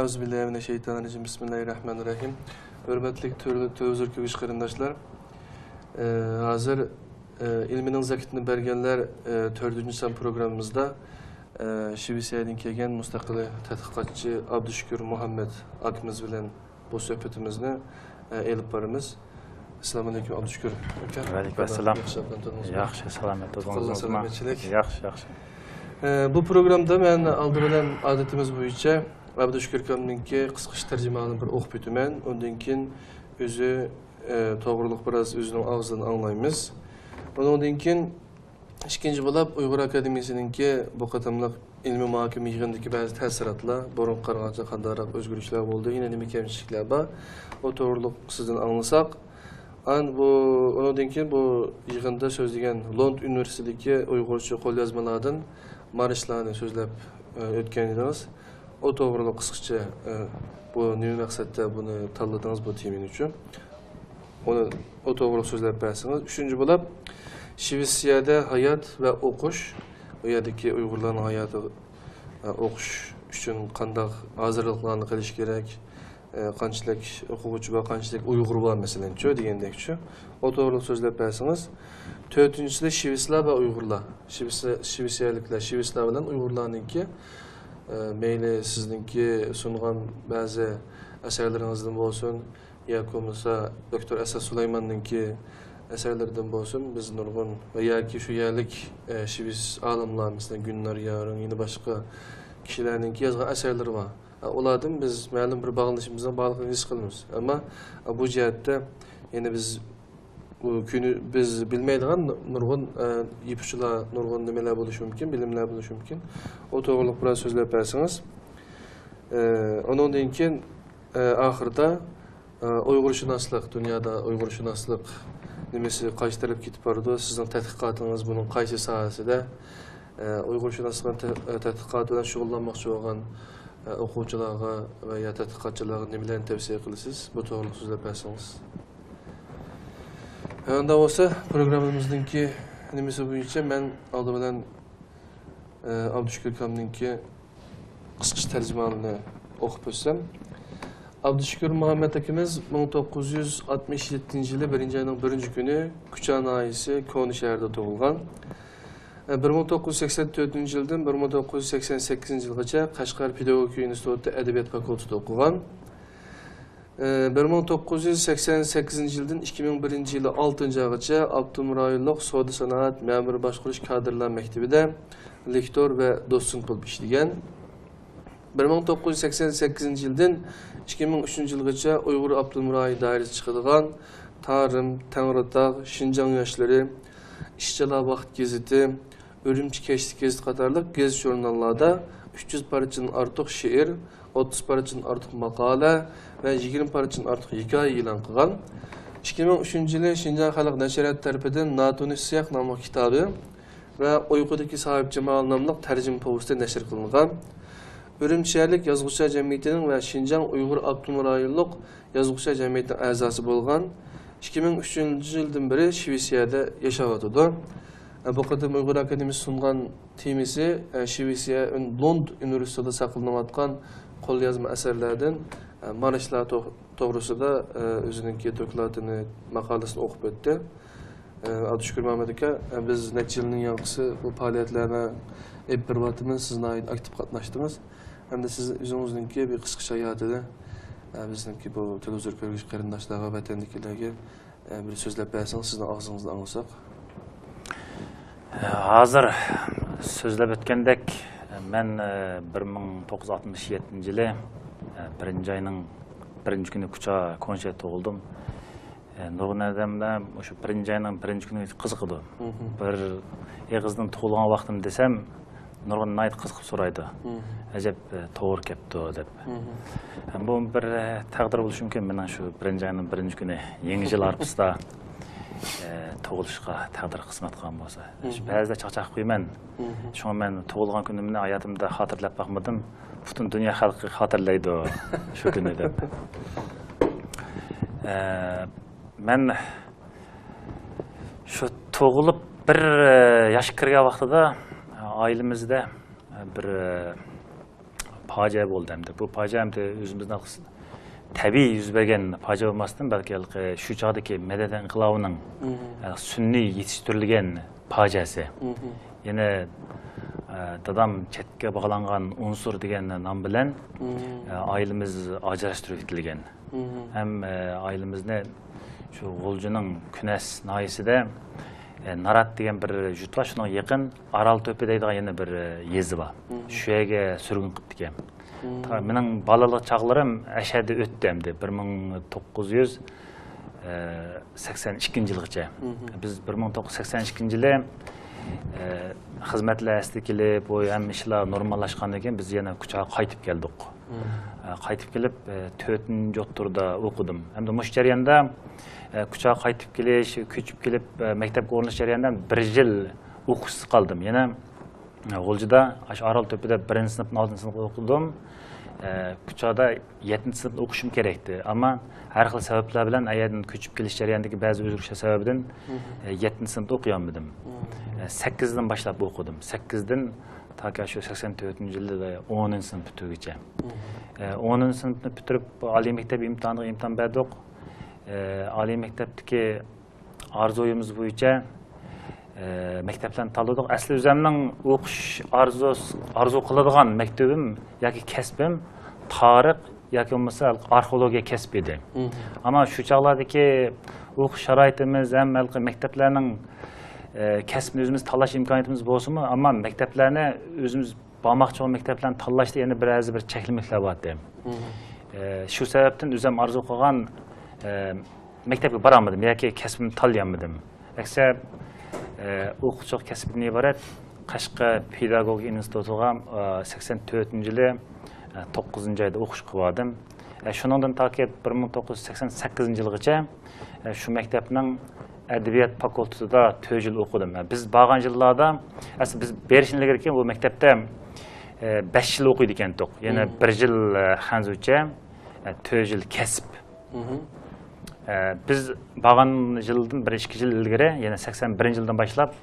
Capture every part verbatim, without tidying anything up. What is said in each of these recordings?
ئەئۇزۇبىللاھىمىنەششەيتانىررەجىم. بىسمىللاھىررەھمانىررەھىم. ھۆرمەتلىك تۆر-، تۆۋزۈر كۆگۈش قېرىنداشلار. ئە، ھازىر، ئە، ئىلمىنىڭ زاكىتىنى بەرگەنلەر، ئە، تۆتىنچى سان پروگراممىمىزدا، ئە، شىۋېتسىيەدىن كەلگەن مۇستەقىل تەتقىقاتچى ئابدۇشۈكۈر مۇھەممەت ئاكىمىز بىلەن بۇ سۆھبىتىمىزنى، ئە، ئېلىپ بارىمىز. ئەسسالامۇئەلەيكۇم، ئابدۇشۈكۈر ئاكا. ۋەئەلەيكۇم ئەسسالام. ياخشى ئاپتان تۇردىڭىزمۇ؟ ياخشى، سالامەت تۇردىڭىزمۇ؟ سالامەتچىلىك. ياخشى، ياخشى. ئە، بۇ پروگرامدا مەن ئالدى بىلەن ئادىتىمىز بويىچە ئابدۇشۈكۈر ئاكامنىڭكى قىسقىچە تەرجىمىھالىنى بىر ئوقۇپ ئۆتىمەن. ئۇندىن كېيىن ئۆزى، ئە، توغرىلىق بىراز ئۆزىنىڭ ئاغزىدىن ئاڭلايمىز. ئۇنىڭدىن كېيىن ئىككىنچى بولاپ، ئۇيغۇر ئاكادېمىيىسىنىڭكى بۇ قېتىملىق ئىلمىي مۇھاكىمە يىغىنىدىكى بەزى تەسىراتلار، بۇرۇنقى قارىغانچە قانداقراق ئۆزگىرىشلەر بولدى، يەنە نېمە كەمچىلىكلەر بار، ئۇ توغرۇلۇق سىزدىن ئاڭلىساق. ئان بۇ، ئۇنىڭدىن كېيىن بۇ يىغىندا سۆزلىگەن لوند ئۇنىۋېرسىتېتىدىكى ئۇيغۇرچە قوليازمىلاردىن مارشلارنى سۆزلەپ، ئۆ، ئۆتكەن ئىدىڭىز. ئۇ توغرۇلۇق قىسقىچە، ئە، بۇ نېمە مەقسەتتە بۇنى تاللىدىڭىز بۇ تېمىنى ئۈچۈن؟ ئۇنى، ئۇ توغرۇلۇق سۆزلەپ بەرسىڭىز. ئۈچىنچى بولاپ، شىۋېتسىيەدە ھايات ۋە ئوقۇش، ئۇ يەردىكى ئۇيغۇرلارنىڭ ھاياتى، ئە، ئوقۇش ئۈچۈن قانداق ھازىرلىقلارنى قىلىش كېرەك، ئە، قانچىلىك ئوقۇغۇچى بار، قانچىلىك ئۇيغۇر بار مەسىلەنچۇ دېگەندەكچۇ. ئۇ توغرۇلۇق سۆزلەپ بەرسىڭىز. تۆتىنچىسى شىۋېتسىيە ۋە ئۇيغۇرلار. شىۋېتسىيە-، شىۋېتسىيەلىكلەر، شىۋېتسىيە بىلەن ئۇيغۇرلارنىڭكى، ئە، مەيلى سىزنىڭكى سۇنغان بەزى ئەسەرلىرىڭىزدىن بولسۇن، ياكى بولمىسا دوكتور ئەسەت سۇلايماننىڭكى ئەسەرلىرىدىن بولسۇن، بىز نۇرغۇن ۋە ياكى شۇ يەرلىك، ئە، شىۋېتس ئالىملار، مەسىلەن، گۈلنار يارۇڭ، يەنە باشقا كىشىلەرنىڭكى يازغان ئەسەرلىرى بار. ئە، ئۇلاردىن بىز مەلۇم بىر باغلىنىشىمىزنىڭ بارلىقىنى ھېس قىلىمىز. ئەمما، ئە، بۇ جەھەتتە يەنە بىز بۇ كۈنى بىز بىلمەيدىغان نۇرغۇن، ئە، يىپ ئۇچلار، نۇرغۇن نېمىلەر بولۇشى مۇمكىن، بىلىملەر بولۇشى مۇمكىن. ئۇ توغرۇلۇق بىراز سۆزلەپ بەرسىڭىز. ئە، ئۇنىڭدىن كېيىن، ئە، ئاخىرىدا، ئە، ئۇيغۇرشۇناسلىق، دۇنيادا ئۇيغۇرشۇناسلىق نېمىسى قايسى تەرەپكە كېتىپ بارىدۇ؟ سىزنىڭ تەتقىقاتىڭىز بۇنىڭ قايسى ساھەسىدە؟ ئە، ئۇيغۇرشۇناسلىق تە-، ئە، تەتقىقاتى بىلەن شۇغۇللانماقچى بولغان، ئە، ئوقۇغۇچىلارغا ۋە يا تەتقىقاتچىلارغا نېمىلەرنى تەۋسىيە قىلىسىز؟ بۇ توغرىلىق سۆزلەپ بەرسىڭىز. ئۇنداق بولسا، پروگراممىمىزنىڭكى نېمىسى بويىچە مەن ئالدى بىلەن، ئە، ئابدۇشۈكۈر ئاكامنىڭكى قىسقىچە تەرجىمىھالىنى ئوقۇپ ئۆتسەم. ئابدۇشۈكۈر مۇھەممەت ئاكىمىز مىڭ توققۇز يۈز ئاتمىش يەتتىنچى يىلى بىرىنچى ئاينىڭ بىرىنچى كۈنى كۇچا ناھىيەسى كونا شەھىرىدە تۇغۇلغان. بىر مىڭ توققۇز يۈز سەكسەن تۆتىنچى يىلدىن بىر مىڭ توققۇز يۈز سەكسەن سەككىزىنچى يىلغىچە قەشقەر پېداگوگىكا ئىنستىتۇتىدا ئەدەبىيات فاكۇلتېتىدا ئوقۇغان. بىر مىڭ توققۇز يۈز سەكسەن سەككىزىنچى يىلدىن ئىككى مىڭ بىرىنچى يىلى ئالتىنچى ئايغىچە ئاپتونوم رايونلۇق سودا سانائەت مەمۇرىي باشقۇرۇش كادىرلار مەكتىۋىدە لېكتور ۋە دوتسېنت بولۇپ ئىشلىگەن. بىر مىڭ توققۇز يۈز سەكسەن سەككىزىنچى يىلدىن ئىككى مىڭ ئۈچىنچى يىلغىچە ئۇيغۇر ئاپتونوم رايونى دائىرىسىگە چىقىدىغان تارىم، تەڭرىتاغ، شىنجاڭ ياشلىرى، ئىشچىلار ۋاقتى گېزىتى، ئۈرۈمچى كەچلىك گېزىتى قاتارلىق گېزىت-ژۇرناللاردا ئۈچ يۈز پارچىدىن ئارتۇق شېئىر، ئوتتۇز پارچىدىن ئارتۇق ماقالە ۋە يىگىرمە پارچىدىن ئارتۇق ھېكايە ئېلان قىلغان. ئىككى مىڭ ئۈچىنچى يىلى شىنجاڭ خەلق نەشرىياتى تەرىپىدىن ناتونۇش سىياق ناملىق كىتابى ۋە ئۇيقۇدىكى ساھىبجامال ناملىق تەرجىمە پوۋېستى نەشر قىلىنغان. ئۈرۈمچى شەھەرلىك يازغۇچىلار جەمئىيىتىنىڭ ۋە شىنجاڭ ئۇيغۇر ئاپتونوم رايونلۇق يازغۇچىلار جەمئىيىتىنىڭ ئەزاسى بولغان. ئىككى مىڭ ئۈچىنچى يىلدىن بېرى شىۋېتسىيەدە ياشاۋاتىدۇ. بۇ قېتىم ئۇيغۇر ئاكادېمىيىسى سۇنغان تېمىسى، شىۋېتسىيە لوند ئۇنىۋېرسىتېتىدا ساقلىنىۋاتقان قوليازما ئەسەرلەردىن مارشلار توغ-، توغرىسىدا، ئە، ئۆزىنىڭكى دوكلاتىنى، ماقالىسىنى ئوقۇپ ئۆتتى. ئە، ئابدۇشۈكۈر مەمەت ئاكا، ئە، بىز نەچچە يىلنىڭ ياڭقىسى بۇ پائالىيەتلەرنى ئېلىپ بېرىۋاتىمىز، سىز ناھايىتى ئاكتىپ قاتناشتىڭىز. ئەمدى سىز ئۆزىڭىزنىڭكى بىر قىسقىچە ھاياتىنى، ئە، بىزنىڭكى بۇ تېلېۋىزور كۆرگۈچى قېرىنداشلارغا، ۋەتەندىكىلەرگە، ئە، بىر سۆزلەپ بەرسىڭىز، سىزنىڭ ئاغزىڭىزدىن ئاڭلىساق. ھازىر سۆزلەپ ئۆتكەندەك، مەن، بىر مىڭ توققۇز يۈز ئاتمىش يەتتىنچى يىلى، بىرىنچى ئاينىڭ بىرىنچى كۈنى كۇچا كونا شەھىرىدە تۇغۇلدۇم. نۇرغۇن ئادەملەر مۇشۇ بىرىنچى ئاينىڭ بىرىنچى كۈنىگە قىزىقىدۇ. مھم. بىر ئېغىزدىن تۇغۇلغان ۋاقتىمنى دېسەم، نۇرغۇن ناھايىتى قىزىقىپ سورايدۇ. مھم. ئەجەب، توغرا كەپتۇ دەپ. مھم. بۇ بىر تەقدىر بولۇشى مۇمكىن، مېنىڭ شۇ بىرىنچى ئاينىڭ بىرىنچى كۈنى يېڭى يىل ھارپىسىدا، ئە، تۇغۇلۇشقا تەقدىر قىسمەت قىلغان بولسا. مھم. بەزىدە چاقچاق قىلىمەن. مھم. شۇڭا مەن تۇغۇلغان كۈنۈمنى ھاياتىمدا خاتىرىلەپ باقمىدىم. پۈتۈن دۇنيا خەلقى خاتىرىلەيدۇ شۇ كۈننى دەپ. ئە، مەن شۇ تۇغۇلۇپ بىر، ئە، ياشقا كىرگەن ۋاقتىدا، ئە، ئائىلىمىزدە، ئە، بىر، ئە، پاجىئە بولدى ئەمدى. بۇ پاجىئە ئەمدى ئۆزىمىزنىڭ تەبىئىي يۈز بەرگەن پاجىئە بولماستىن، بەلكى ھېلىقى شۇ چاغدىكى مەدەنىيەت ئىنقىلابىنىڭ، ئە، سۈنئىي يېتىشتۈرۈلگەن پاجىئەسى. يەنە، ئە، دادام چەتكە باغلانغان ئۇنسۇر دېگەن نام بىلەن، ئە، ئائىلىمىز ئاجراشتۇرۇپ كېتىلگەن. ھەم، ئە، ئائىلىمىزنى شۇ غۇلجىنىڭ كۈنەس ناھىيەسىدە، ئە، نارات دېگەن بىر يۇرت بار، شۇنىڭغا يېقىن ئارال تۆپە دەيدىغان يەنە بىر، ئە، يېزا بار. شۇ يەرگە سۈرگۈن قىپتىكەن. تا-، مېنىڭ بالىلىق چاغلىرىم ئەشەدە ئۆتتى ئەمدى، بىر مىڭ توققۇز يۈز سەكسەن ئىككىنچى يىلغىچە. بىز بىر مىڭ توققۇز يۈز سەكسەن ئىككىنچى يىلى، ئە، خىزمەتلەر ئەسلىگە كېلىپ، بۇ ھەممە ئىشلار نورماللاشقاندىن كېيىن بىز يەنە كۇچاغا قايتىپ كەلدۇق. ئە، قايتىپ كېلىپ، ئە، تۆتىنچى ئوتتۇرىدا ئوقۇدۇم. ھەمدە مۇشۇ جەرياندا، ئە، كۇچاغا قايتىپ كېلىش، كۆچۈپ كېلىپ، ئە، مەكتەپكە ئورۇنلىشىش جەريانىدا بىر يىل ئوقۇشسىز قالدىم. يەنە، ئە، غۇلجىدا، ئاشۇ ئارال تۆپىدە بىرىنچى سىنىپتىن ئالتىنچى سىنىپقا ئوقۇدۇم. ئە، كۇچادا يەتتىنچى سىنىپتا ئوقۇشۇم كېرەكتى. ئەمما ھەر خىل سەۋەبلەر بىلەن ئەيەردىن كۆچۈپ كېلىش جەريانىدىكى بەزى ئۆزگىرىشلەر سەۋەبىدىن، ئە، يەتتىنچى سىنىپتا ئوقۇيالمىدىم. ئە، سەككىزدىن باشلاپ ئوقۇدۇم. سەككىزدىن تاكى شۇ سەكسەن تۆتىنچى يىلدا ئونىنچى سىنىپ پۈتتۈرگۈچە. ئە، ئونىنچى سىنىپنى پۈتتۈرۈپ، ئالىي مەكتەپ ئىمتىھانىغا ئىمتىھان بەردۇق. ئە، ئالىي مەكتەپتىكى ئارزۇيىمىز بويىچە، ئە، مەكتەپلەرنى تاللىدۇق. ئەسلى ئۆزۈمنىڭ ئوقۇش ئارزۇس-، ئارزۇ قىلىدىغان مەكتىپىم ياكى كەسپىم تارىخ ياكى بولمىسا ئارخېئولوگىيە كەسپى ئىدى. ئەمما شۇ چاغلاردىكى ئوقۇش شارائىتىمىز ھەم ھېلىقى مەكتەپلەرنىڭ، ئە، كەسپىنى ئۆزىمىز تاللاش ئىمكانىيىتىمىز بولسىمۇ، ئەمما مەكتەپلەرنى ئۆزىمىز بارماقچى بولغان مەكتەپلەرنى تاللاشتا يەنە بىر ئەزى بىر چەكلىمىلىكلەر بار ئىدى. ئە، شۇ سەۋەبتىن ئۆزۈم ئارزۇ قىلغان، ئە، مەكتەپكە بارالمىدىم ياكى كەسپىمنى تاللىيالمىدىم. ئەكسىچە، ئە، ئوقۇتقۇچىلىق كەسپىدىن ئىبارەت قەشقەر پېداگوگىكا ئىنستىتۇتىغا، ئە، سەكسەن تۆتىنچى يىلى، ئە، توققۇزىنچى ئايدا ئوقۇشقا باردىم. ئە، شۇنىڭدىن تارتىپ بىر مىڭ توققۇز يۈز سەكسەن سەككىزىنچى يىلغىچە، ئە، شۇ مەكتەپنىڭ ئەدەبىيات فاكۇلتېتىدا تۆت يىل ئوقۇدۇم. ئە، بىز بارغان يىللاردا، ئەسلى بىز بېرىشتىن ئىلگىرىكى بۇ مەكتەپتە، ئە، بەش يىل ئوقۇيدىكەنتۇق. يەنە بىر يىل، ئە، خەنزۇچە، ئە، تۆت يىل كەسىپ. ئە، بىز بارغان يىلدىن بىر ئىككى يىل ئىلگىرى، يەنە سەكسەن بىرىنچى يىلدىن باشلاپ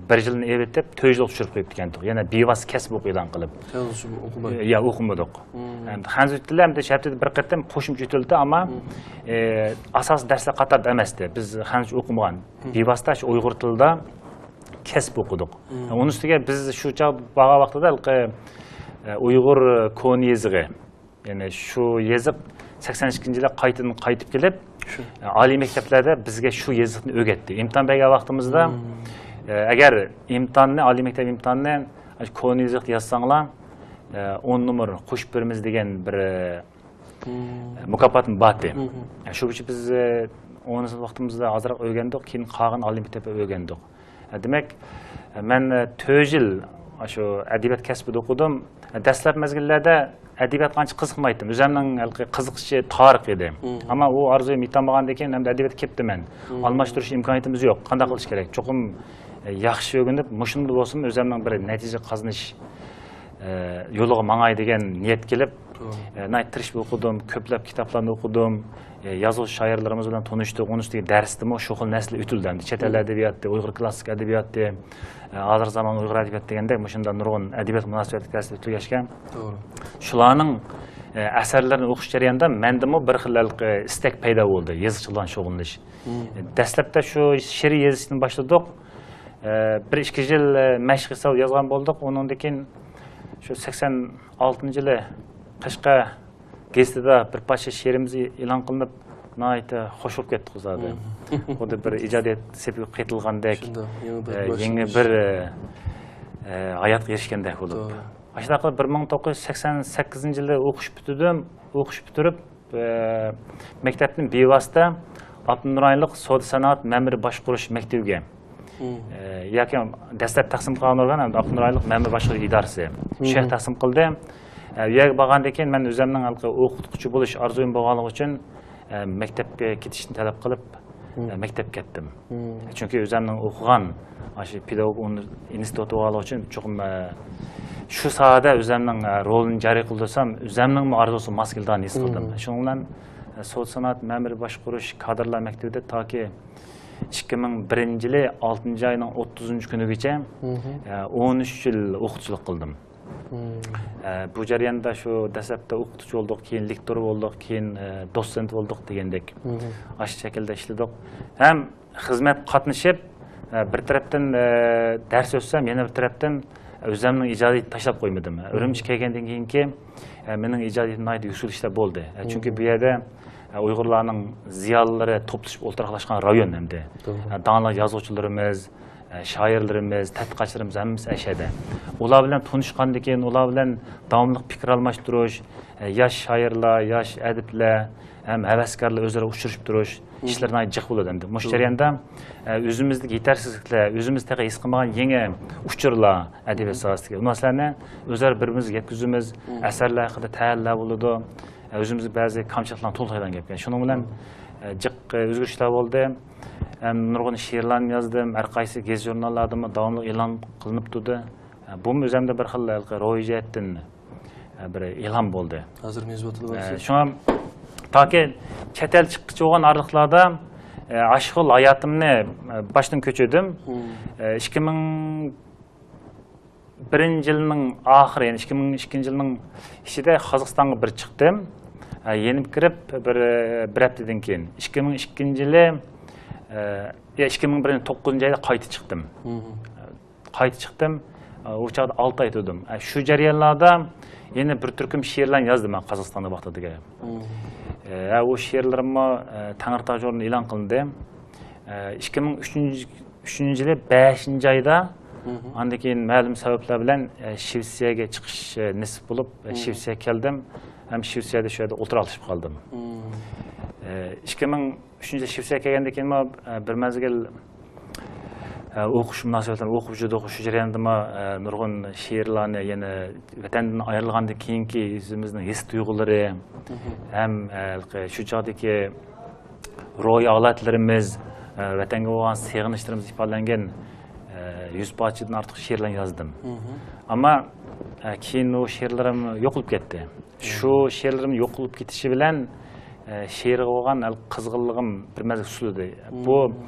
بىر يىلنى ئېلىۋېتىپ، تۆت يىلغا چۈشۈرۈپ قويۇپتىكەنتۇق. يەنە بىۋاسىتە كەسىپ ئوقۇيدىغان قىلىپ. خەنزۇچە ئوقۇماي. يا، ئوقۇمىدۇق. ئەمدى خەنزۇ تىلى ئەمدى ھەپتىدە بىر قېتىم قوشۇمچە ئۆتۈلدى، ئەمما، ئە، ئاساسىي دەرسلەر قاتارىدا ئەمەستى. بىز خەنزۇچە ئوقۇمىغان. بىۋاسىتە شۇ ئۇيغۇر تىلىدا كەسىپ ئوقۇدۇق. ئۇنىڭ ئۈستىگە بىز شۇ چاغ بارغان ۋاقتىدا ھېلىقى، ئە، ئۇيغۇر كونا يېزىقى، يەنى شۇ يېزىق سەكسەن ئىككىنچى يىلى قايتىدىن قايتىپ كېلىپ، ئالىي مەكتەپلەردە بىزگە شۇ يېزىقنى ئۆگەتتى. ئىمتىھان بەرگەن ۋاقتىمىزدا، ئە، ئەگەر ئىمتىھاننى، ئالىي مەكتەپ ئىمتىھانىنى كونا يېزىقتا يازساڭلار، ئە، ئون نومۇر قوشۇپ بېرىمىز دېگەن بىر، ئە، مۇكاپاتمۇ بارتى. ئە، شۇ بويىچە بىز، ئە، ئونىنچى سىنىپ ۋاقتىمىزدا ئازراق ئۆگەندۇق، كېيىن قالغان ئالىي مەكتەپتە ئۆگەندۇق. دېمەك، مەن تۆت يىل شۇ ئەدەبىيات كەسپىدە ئوقۇدۇم. دەسلەپ مەزگىللەردە ئەدەبىياتقا ئانچە قىزىقمايتتىم. ئۆزۈمنىڭ ھېلىقى قىزىقىشى تارىخ ئىدى. ئەمما ئۇ ئارزۇيۇم يېتەلمىگەندىن كېيىن ئەمدى ئەدەبىياتقا كەپتىمەن. ئالماشتۇرۇش ئىمكانىيىتىمىز يوق. قانداق قىلىش كېرەك؟ چوقۇم، ئە، ياخشى ئۆگىنىپ، مۇشۇندىلا بولسىمۇ ئۆزۈمنىڭ بىر نەتىجە قازىنىش، ئە، يولىغا ماڭاي دېگەن نىيەت كېلىپ، ئە، ناھايىتى تىرىشىپ ئوقۇدۇم، كۆپلەپ كىتابلارنى ئوقۇدۇم. ئە، يازغۇچى شائىرلىرىمىز بىلەن تونۇشتۇق. ئۇنىڭ ئۈستىگە دەرستىمۇ شۇ خىل نەرسىلەر ئۆتۈلدى. ئەمدى چەت ئەل ئەدەبىياتى، ئۇيغۇر كلاسسىك ئەدەبىياتى، ئە، ھازىر زامان ئۇيغۇر ئەدەبىياتى دېگەندەك مۇشۇنداق نۇرغۇن ئەدەبىيات مۇناسىۋەتلىك دەرسلەر ئۆتۈلگەچكە، شۇلارنىڭ، ئە، ئەسەرلىرىنى ئوقۇش جەريانىدا مەندىمۇ بىر خىل ھېلىقى ئىستەك پەيدا بولدى، يېزىقچىلىق بىلەن شۇغۇللىنىش. ئە، دەسلەپتە شۇ شېئىر يېزىشتىن باشلىدۇق. ئە، بىر ئىككى يىل، ئە، مەشىق ھېسابى يازغان بولدۇق. ئۇنىڭدىن كېيىن شۇ سەكسەن ئالتىنچى يىلى قەشقەر گېزىتىدا بىر پارچە شېئىرىمىز ئېلان قىلىنىپ، ناھايىتى خوش بولۇپ كەتتۇق زادى. خۇددى بىر ئىجادىيەت سېپىگە قېتىلغاندەك، شۇنداق، يېڭىدىن ئە، باشلىنىش. يېڭى بىر، ئە، ھاياتقا ئېرىشكەندەك بولۇپ. توغرا. ئاشۇنداق قىلىپ بىر مىڭ توققۇز يۈز سەكسەن سەككىزىنچى يىلى ئوقۇش پۈتتۈردۈم. ئوقۇش پۈتتۈرۈپ، ئە، مەكتەپتىن بىۋاسىتە ئاپتونوم رايونلۇق سودا سانائەت مەمۇرىي باشقۇرۇش مەكتىۋىگە، ئە، ياكى دەسلەپ تەقسىم قىلغان ئورگان ئاپتونوم رايونلۇق مەمۇرىي باشقۇرۇش ئىدارىسى، شۇ يەر تەقسىم قىلدى. ئە، ئۇ يەرگە بارغاندىن كېيىن مەن ئۆزۈمنىڭ ھېلىقى ئوقۇتقۇچى بولۇش ئارزۇيۇم بولغانلىقى ئۈچۈن، ئە، مەكتەپكە كېتىشنى تەلەپ قىلىپ، ئە، مەكتەپكە كەتتىم. چۈنكى ئۆزۈمنىڭ ئوقۇغان ئاشۇ پېداگوگ ئۇنى-، ئىنستىتۇتى بولغانلىقى ئۈچۈن چوقۇم، ئە، شۇ ساھەدە ئۆزۈمنىڭ، ئە، رولىنى جارى قىلدۇرسام، ئۆزۈمنىڭمۇ ئارزۇسىغا ماس كېلىدىغان ھېس قىلدىم. شۇنىڭ بىلەن، ئە، سودا سانائەت مەمۇرىي باشقۇرۇش كادىرلار مەكتىۋىدە تاكى ئىككى مىڭ بىرىنچى يىلى ئالتىنچى ئاينىڭ ئوتتۇزىنچى كۈنىگىچە، ئە، ئون ئۈچ يىل ئوقۇتقۇچىلىق قىلدىم. ئە، بۇ جەرياندا شۇ دەسلەپتە ئوقۇتقۇچى بولدۇق، كېيىن لېكتور بولدۇق، كېيىن، ئە، دوتسېنت بولدۇق دېگەندەك. ئاشۇ شەكىلدە ئىشلىدۇق. ھەم خىزمەت قاتنىشىپ، ئە، بىر تەرەپتىن، ئە، دەرس ئۆتسەم، يەنە بىر تەرەپتىن ئۆزۈمنىڭ ئىجادىيىتىنى تاشلاپ قويمىدىم. ئۈرۈمچىگە كەلگەندىن كېيىنكى، ئە، مېنىڭ ئىجادىيىتىم ناھايىتى يۈكسىلىشتە بولدى. ئە، چۈنكى بۇ يەردە، ئە، ئۇيغۇرلارنىڭ زىيالىيلىرى توپلىشىپ ئولتۇراقلاشقان رايون ئەمدى. ئە، داڭلىق يازغۇچىلىرىمىز، ئە، شائىرلىرىمىز، تەتقىقاتچىلىرىمىز ھەممىسى ئەشەدە. ئۇلار بىلەن تونۇشقاندىن كېيىن، ئۇلار بىلەن داۋاملىق پىكىر ئالماشتۇرۇش، ئە، ياش شائىرلار، ياش ئەدىبلەر ھەم ھەۋەسكارلار ئۆزئارا ئۇچرىشىپ تۇرۇش ئىشلىرى ناھايىتى جىق بولىدۇ ئەمدى. مۇشۇ جەرياندا، ئە، ئۆزىمىزدىكى يېتەرسىزلىكلەر، ئۆزىمىز تېخى ھېس قىلمىغان يېڭى ئۇچۇرلار ئەدەبىيات ساھەسىدىكى. بۇ نەرسىلەرنى ئۆزئارا بىر-بىرىمىزگە يەتكۈزىمىز، ئەسەرلەر ھەققىدە تەھلىللەر بولىدۇ. ئە، ئۆزىمىزدە بەزى كامچىلىقلارنى تولۇقلايدىغان گەپكەن. شۇنىڭ بىلەن، ئە، جىق، ئە، ئۆزگىرىشلەر بولدى. ھەم نۇرغۇن شېئىرلارنى يازدىم، ھەر قايسى گېزىت-ژۇرناللاردىمۇ داۋاملىق ئېلان قىلىنىپ تۇردى. ئە، بۇمۇ ئۆزۈمدە بىر خىل ھېلىقى روھىي جەھەتتىن، ئە، بىر ئىلھام بولدى. ھازىرمۇ يېزىۋاتىدۇ ئە، بەزى. شۇڭا تاكى چەت ئەل چىققىچە بولغان ئارىلىقلاردا، ئە، ئاشۇ خىل ھاياتىمنى، ئە، باشتىن كۆچۈردۈم. ئە، ئىككى مىڭ بىرىنچى يىلنىڭ ئاخىرى، يەنى ئىككى مىڭ ئىككىنچى يىلنىڭ ئىچىدە قازاقىستانغا بىر چىقتىم. ئە، يېنىپ كىرىپ بىر، بىر ھەپتىدىن كېيىن، ئىككى مىڭ ئىككىنچى يىلى، ئە، يا، ئىككى مىڭ بىرىنچى توققۇزىنچى ئايدا قايتا چىقتىم. قايتا چىقتىم. ئۇ چاغدا ئالتە ئاي تۇردۇم. شۇ جەريانلاردا يەنە بىر تۈركۈم شېئىرلارنى يازدىم مەن قازاقىستاندا ۋاقتىدىكى. ئە، ئۇ شېئىرلىرىممۇ، ئە، تەڭرىتاغ ژۇرنىلىدا ئېلان قىلىندى. ئە، ئىككى مىڭ ئۈچىنچى، ئۈچىنچى يىلى بەشىنچى ئايدا، ئاندىن كېيىن مەلۇم سەۋەبلەر بىلەن، ئە، شىۋېتسىيەگە چىقىش، ئە، نېسىپ بولۇپ، ئە، شىۋېتسىيەگە كەلدىم. ھەم شىۋېتسىيەدە شۇ يەردە ئولتۇراقلىشىپ قالدىم. ئە، ئىككى مىڭ ئۈچىنچى يىل شىۋېتسىيەگە كەلگەندىن كېيىنمۇ، ئە، بىر مەزگىل، ئە، ئوقۇش مۇناسىۋەتلىرى ئوقۇپ يۈردۇق. شۇ جەرياندىمۇ، ئە، نۇرغۇن شېئىرلارنى يەنە ۋەتەندىن ئايرىلغاندىن كېيىنكى ئۆزىمىزنىڭ ھېس تۇيغۇلىرى ھەم، ئە، شۇ چاغدىكى روھىي ھالەتلىرىمىز، ئە، ۋەتەنگە بولغان سېغىنىشلىرىمىز ئىپادىلەنگەن، ئە، يۈز پارچىدىن ئارتۇق شېئىرلارنى يازدىم. ئەمما، ئە، كېيىن ئۇ شېئىرلىرىم يوقىلىپ كەتتى. شۇ شېئىرلىرىم يوقىلىپ كېتىشى بىلەن، ئە، شېئىرغا بولغان ھەل قىزغىنلىقىم بىر مەزگىل سۇسلىدى. بۇ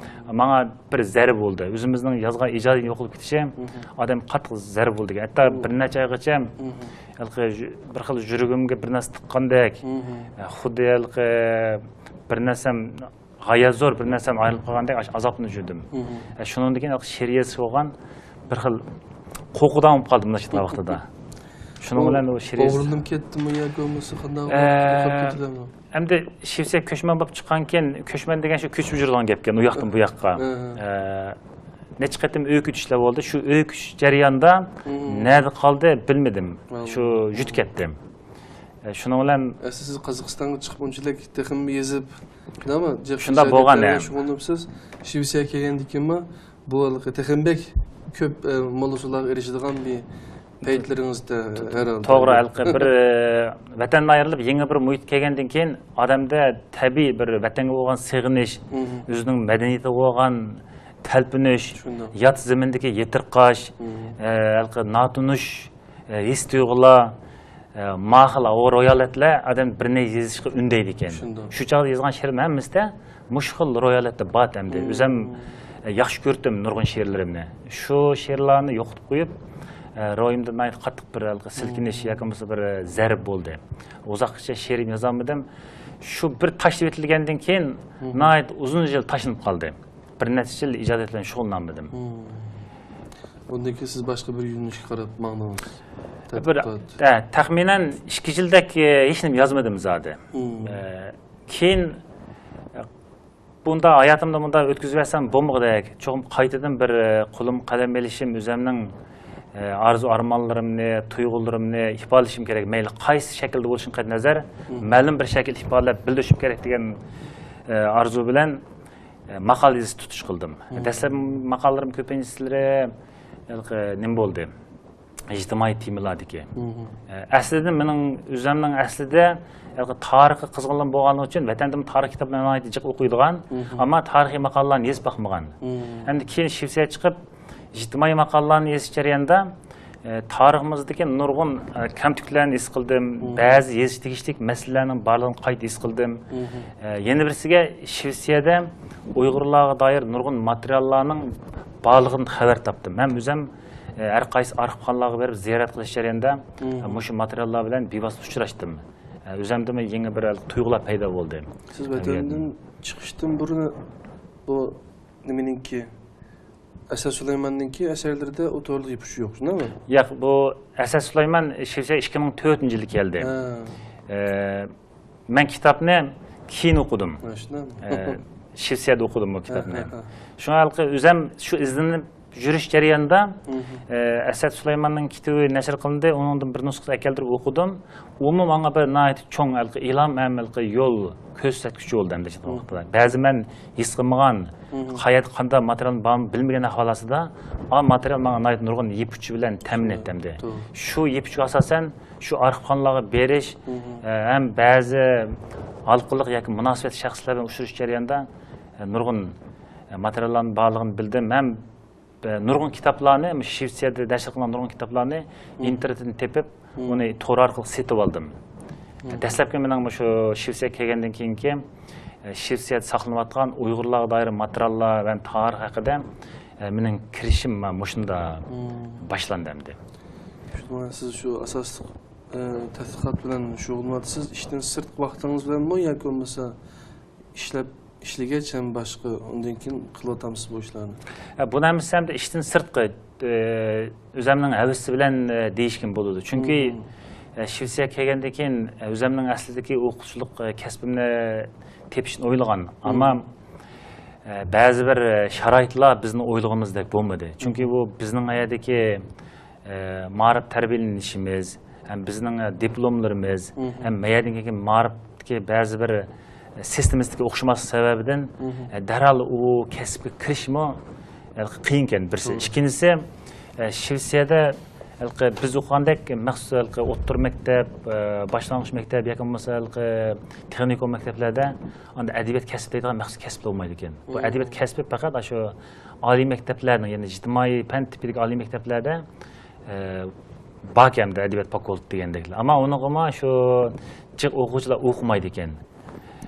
ماڭا بىر زەربە بولدى. ئۆزىمىزنىڭ يازغان ئىجادىيەتنىڭ يوقىلىپ كېتىشى ئادەمگە قاتتىق زەربە بولىدىكەن. ھەتتا بىر نەچچە ئايغىچە ھېلىقى بىر خىل يۈرىكىمگە بىر نەرسە تىققاندەك، ئە، خۇددى ھېلىقى بىر نەرسەم، غايەت زور بىر نەرسەم ئايرىلىپ قالغاندەك ئاش-، ئازابلىنىپ يۈردۈم. ئە، شۇنىڭدىن كېيىن ھېلىقى شېئىر يېزىش بولغان بىر خىل قورقۇدان بولۇپ قالدىم مۇشۇ ۋاقتىدا. شۇنىڭ بىلەن ئۇ شېئىر يېزىش ئوغرىلىنىپ كەتتىمۇ ياكى بولمىسا قانداق ئە، بولۇپ كېتىدۇ؟ ئەمدى شىۋېتسىيەگە كۆچمەن بولۇپ چىققان كېيىن، كۆچمەن دېگەن شۇ كۆچۈپ يۈرىدىغان گەپكەن، ئۇ ياقتىن بۇ ياققا. ئە، نەچچە قېتىم ئۆيگە كۆچۈشلەر بولدى. شۇ ئۆيگە كۆچۈش جەريانىدا نەدە قالدى بىلمىدىم. شۇ يۈتۈپ كەتتىم. ئە، شۇنىڭ بىلەن ئەسلى سىز قازاقىستانغا چىقىپ ئۇنچىلىك تېخىمۇ يېزىپ، نېمە، جىق شۇنداق بولغان، ئە. شۇغۇللىنىپسىز. شىۋېتسىيەگە كەلگەندىن كېيىنمۇ بۇ ھېلىقى تېخىمۇ بەك كۆپ، ئە، موللىسۇلارغا ئېرىشىدىغان بىر پەيتلىرىڭىزدە ھەرھالدا. توغرا، ھېلىقى بىر، ئە، ۋەتەندىن ئايرىلىپ، يېڭى بىر مۇھىتقا كەلگەندىن كېيىن، ئادەمدە تەبىئىي بىر ۋەتەنگە بولغان سېغىنىش، ئۆزىنىڭ مەدەنىيىتىگە بولغان تەلپۈنۈش، شۇنداق. يات زېمىندىكى يېتىرقاش، ئە، ھېلىقى ناتونۇش، ئە، ھېس-تۇيغۇلار، ئە، ماخىل روھىي ھالەتلەر ئادەم بىرنى يېزىشقا ئۈندەيدىكەن. شۇنداق. شۇ چاغدا يازغان شېئىرىم ھەممىسىدە مۇشۇ خىل روھىي ھالەتتە بار ئەمدى. ئۆزۈم، ئە، ياخشى كۆرۈپتىم نۇرغۇن شېئىرلىرىمنى. شۇ شېئىرلارنى يوقىتىپ قويۇپ، ئە، روھىمدا ناھايىتى قاتتىق بىر ھېلىقى سىلكىنىش ياكى بولمىسا بىر، ئە، زەربە بولدى. ئۇزاققىچە شېئىرىم يازالمىدىم. شۇ بىر تاشلىۋېتىلگەندىن كېيىن ناھايىتى ئۇزۇن يىل تاشلىنىپ قالدى. بىر نەچچە يىل ئىجادىيەت بىلەن شۇغۇللانمىدىم. ئۇندىن كېيىن سىز باشقا بىر يۆنىلىشكە قاراپ ماڭدىڭىز؟ بىر، تەتقىقات. ئە، تەخمىنەن ئىككى يىلدەك، ئە، ھېچنېمە يازمىدىم زادى. ئە، كېيىن، ئە، بۇنداق ھاياتىمدا مۇنداق ئۆتكۈزۈۋەرسەم بولمىغۇدەك. چوقۇم قايتىدىن بىر، ئە، قولۇم قەلەم ئېلىشىم، ئۆزۈمنىڭ، ئە، ئارزۇ ئارمانلىرىمنى، تۇيغۇلىرىمنى ئىپادىلىشىم كېرەك. مەيلى قايسى شەكىلدە بولۇشىدىن قەتئىينەزەر، مەلۇم بىر شەكىل ئىپادىلەپ بىلدۈرۈشۈم كېرەك دېگەن، ئە، ئارزۇ بىلەن ئە، ماقالە يېزىش تۇتۇش قىلدىم. دەسلەپ ماقالىلىرىم كۆپىنچىسىلىرى ھېلىقى نېمە بولدى؟ ئىجتىمائىي تېمىلاردىكى. ئە، ئەسلىدە مېنىڭ ئۆزۈمنىڭ ئەسلىدە ھېلىقى تارىخقا قىزغىنلىقىم بولغانلىقى ئۈچۈن ۋەتەندىمۇ تارىخ كىتابلارنى ناھايىتى جىق ئوقۇيدىغان، ئەمما تارىخىي ماقالىلارنى يېزىپ باقمىغان. ئەمدى كېيىن شىۋېتسىيەگە چىقىپ، ئىجتىمائىي ماقالىلارنى يېزىش جەريانىدا، ئە، تارىخىمىزدىكى نۇرغۇن، ئە، كەمتۈكلەرنى ھېس قىلدىم. بەزى يېزىش تېگىشلىك مەسىلىلەرنىڭ بارلىقىنى قايتا ھېس قىلدىم. ئە، يەنە بىرسىگە شىۋېتسىيەدە ئۇيغۇرلارغا دائىر نۇرغۇن ماتېرىياللارنىڭ بارلىقىدىن خەۋەر تاپتىم. ھەم ئۆزۈم ھەر قايسى ئارخىپخانىلارغا بېرىپ زىيارەت قىلىش جەريانىدا مۇشۇ ماتېرىياللار بىلەن بىۋاسىتە ئۇچراشتىم. ئۆزۈمدىمۇ يېڭى بىر تۇيغۇلار پەيدا بولدى. سىز ۋەتەندىن چىقىشتىن بۇرۇن بۇ نېمىنىڭكى، ئەسەت سۇلايماننىڭكى ئەسەرلىرىدە ئۇ توغرىلىق يىپ ئۇچى يوق، شۇنداقمۇ؟ ياق، بۇ ئەسەت سۇلايمان شىۋېتسىيەگە ئىككى مىڭ تۆتىنچى يىلى كەلدى. ھە. ئە، مەن كىتابنى كېيىن ئوقۇدۇم. ھە، شۇنداقمۇ؟ ئە، شىۋېتسىيەدە ئوقۇدۇم بۇ كىتابنى. ھە، ھە، ھە. شۇڭا ھېلىقى ئۆزۈم شۇ ئىزلىنىپ يۈرۈش جەريانىدا، مم. ئە، ئەسەت سۇلايماننىڭ كىتابى نەشر قىلىندى، ئۇنىڭدىن بىر نۇسخىسى ئەكەلدۈرۈپ ئوقۇدۇم. ئۇمۇ ماڭا بىر ناھايىتى چوڭ ھېلىقى ئىلھام ھەم ھېلىقى يول كۆرسەتكۈچى بولدى ئەمدى شۇ ۋاقىتتا. بەزى مەن ھېس قىلمىغان، مم. قەيەردە قانداق ماتېرىيال بارمۇ بىلمىگەن ئەھۋال ئاستىدا، ئا ماتېرىيال ماڭا ناھايىتى نۇرغۇن يىپ ئۇچى بىلەن تەمىن ئەتتى ئەمدى. توغرا. شۇ يىپ ئۇچىغا ئاساسەن شۇ ئارخىپخانىلارغا بېرىش، مم. ئە، ھەم بەزى ھالقىلىق ياكى مۇناسىۋەتلىك شەخسلەر بىلەن ئۇچرىشىش جەريانىدا، ئە، نۇرغۇن، ئە، ماتېرىياللارنىڭ بارلىقىنى بىلدىم. ھەم، ئە، نۇرغۇن كىتابلارنى مۇشۇ شىۋېتسىيەدە نەشر قىلىنغان نۇرغۇن كىتابلارنى مم. ئىنتېرنېتتىن تېپىپ، مم. ئۇنى تور ئارقىلىق سېتىپ ئالدىم. مم. دەسلەپكى مېنىڭ مۇشۇ شىۋېتسىيەگە كەلگەندىن كېيىنكى، ئە، شىۋېتسىيەدە ساقلىنىۋاتقان ئۇيغۇرلارغا دائىر ماتېرىياللار ۋە تارىخ ھەققىدە، ئە، مېنىڭ كىرىشىم مۇشۇندا مم. باشلاندى ئەمدى. شۇڭا سىز شۇ ئاساسلىق، ئە، تەتقىقات بىلەن شۇغۇللىنىۋاتىسىز. ئىشتىن سىرتقى ۋاقتىڭىز بىلەنمۇ ياكى بولمىسا ئىشلەپ، ئىشلىگەچ ھەم باشقا، ئۇندىن كېيىن قىلىۋاتامسىز بۇ ئىشلارنى؟ ھە، بۇنى ھەممىسى ئەمدى ئىشتىن سىرتقى، ئە، ئۆزەمنىڭ ھەۋىسى بىلەن، ئە، دېيىشكىمۇ بولىدۇ. چۈنكى، مم. ئە، شىۋېتسىيەگە كەلگەندىن كېيىن، ئە، ئۆزەمنىڭ ئەسلىدىكى ئوقۇتقۇچىلىق، ئە، كەسپىمنى تېپىشنى ئويلىغان. مم. ئەمما، ئە، بەزى بىر، ئە، شارائىتلار بىزنىڭ ئويلىغىنىمىزدەك بولمىدى. چۈنكى مم. بۇ بىزنىڭ ئايەردىكى ئە، مائارىپ تەربىيەلىنىشىمىز ھەم بىزنىڭ، ئە، دىپلوملىرىمىز مم. ھەم مەيەردىن كېيىنكى مائارىپتىكى بەزى بىر، ئە، سىستېمىسىدىكى ئوخشىماسلىق سەۋەبىدىن، مم. ئە، دەرھال ئۇ كەسىپكە كىرىشمۇ، ئە، قىيىن ئىكەن بىرسى. مم. ئىككىنچىسى، ئە، شىۋېتسىيەدە ھېلىقى بىز ئوقۇغاندەك مەخسۇس ھېلىقى ئوتتۇرا مەكتەپ، ئە، باشلانغۇچ مەكتەپ ياكى بولمىسا ھېلىقى تېخنىكوم مەكتەپلەردە ئاندىن ئەدەبىيات كەسپى دەيدىغان مەخسۇس كەسىپ بولمايدىكەن. بۇ مم. ئەدەبىيات كەسپى پەقەت ئاشۇ ئالىي مەكتەپلەرنىڭ، يەنى ئىجتىمائىي پەن تىپىدىكى ئالىي مەكتەپلەردە، ئە، باركەن ئەدەبىيات فاكۇلتېتى دېگەندەكلا. ئەمما ئۇنىڭغىمۇ شۇ جىق ئوقۇغۇچىلار ئوقۇمايدىكەن.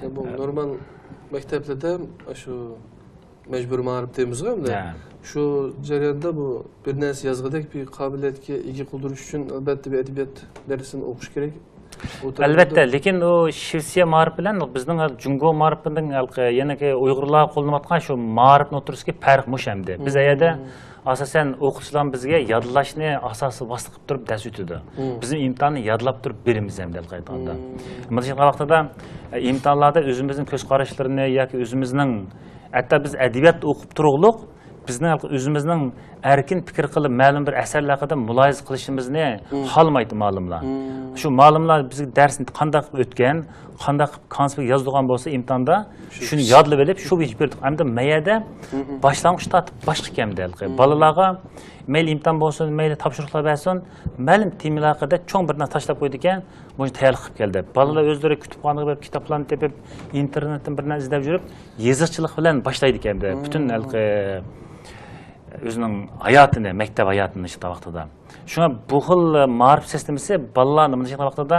يا، بۇ ئە، نورمال مەكتەپلەردە شۇ مەجبۇرىي مائارىپ دەيمىزغۇ ئەمدى. ھە. شۇ جەرياندا بۇ بىر نەرسە يازغۇدەك بىر قابىلىيەتكە ئىگە قىلدۇرۇش ئۈچۈن، ئەلۋەتتە، بىر ئەدەبىيات دەرسىنى ئوقۇش كېرەك. ئەلۋەتتە، لېكىن ئۇ شىۋېتسىيە مائارىپى بىلەن بىزنىڭ جۇڭگو مائارىپىنىڭ ھېلىقى يەنىكى ئۇيغۇرلارغا قوللىنىۋاتقان شۇ مائارىپنىڭ ئوتتۇرىسىدىكى پەرق مۇشۇ ئەمدى. بىز ئۇ يەردە ئاساسەن ئوقۇتقۇچىلار بىزگە يادلاشنى ئاساسىي ۋاسىتە قىلىپ تۇرۇپ دەرس ئۆتىدۇ. بىزمۇ ئىمتىھاننى يادلاپ تۇرۇپ بېرىمىز ئەمدى ھېلىقى ئېيتقاندا. مۇنداق ئېيتقان ۋاقتىدا، ئە، ئىمتىھانلاردا ئۆزىمىزنىڭ كۆز قاراشلىرىنى ياكى ئۆزىمىزنىڭ، ھەتتا بىز ئەدەبىياتتا ئوقۇپ تۇرۇقلۇق، بىزنىڭ ئۆزىمىزنىڭ ئەركىن پىكىر قىلىپ، مەلۇم بىر ئەسەرلەر ھەققىدە مۇلاھىزە قىلىشىمىزنى خالىمايتتى مۇئەللىملار. شۇ مۇئەللىملار بىزگە دەرسنى قانداق ئۆتكەن، قانداق كونسپېكت يازىدىغان بولسا ئىمتىھاندا، شۇ شۇنى يادلاپ ئېلىپ، شۇ بويىچە بېرىدۇق. ئەمدى مەيەردە باشلانغۇچ تارتىپ باشقا ئىكەن ھېلىقى. بالىلارغا مەيلى ئىمتىھان بولسۇن، مەيلى تاپشۇرۇقلار بەرسۇن، مەلۇم تېمىلار ھەققىدە چوڭ بىر نەرسە تاشلاپ قويىدىكەن. مۇشۇ تەييارلىق قىلىپ كەلدى. بالىلار ئۆزلىرى كۇتۇپخانىغا بېرىپ كىتابلارنى تېپىپ، ئىنتېرنېتتىن بىر نەرسە ئىزدەپ يۈرۈپ، يېزىقچىلىق بىلەن باشلايدىكەن ئەمدى. پۈتۈن ھېلىقى ئۆزىنىڭ ھاياتىنى، مەكتەپ ھاياتىنى ئىشلەتكەن ۋاقتىدا. شۇڭا بۇ خىل مائارىپ سىستېمىسى بالىلارنى مۇنداق ئىشلەتكەن ۋاقتىدا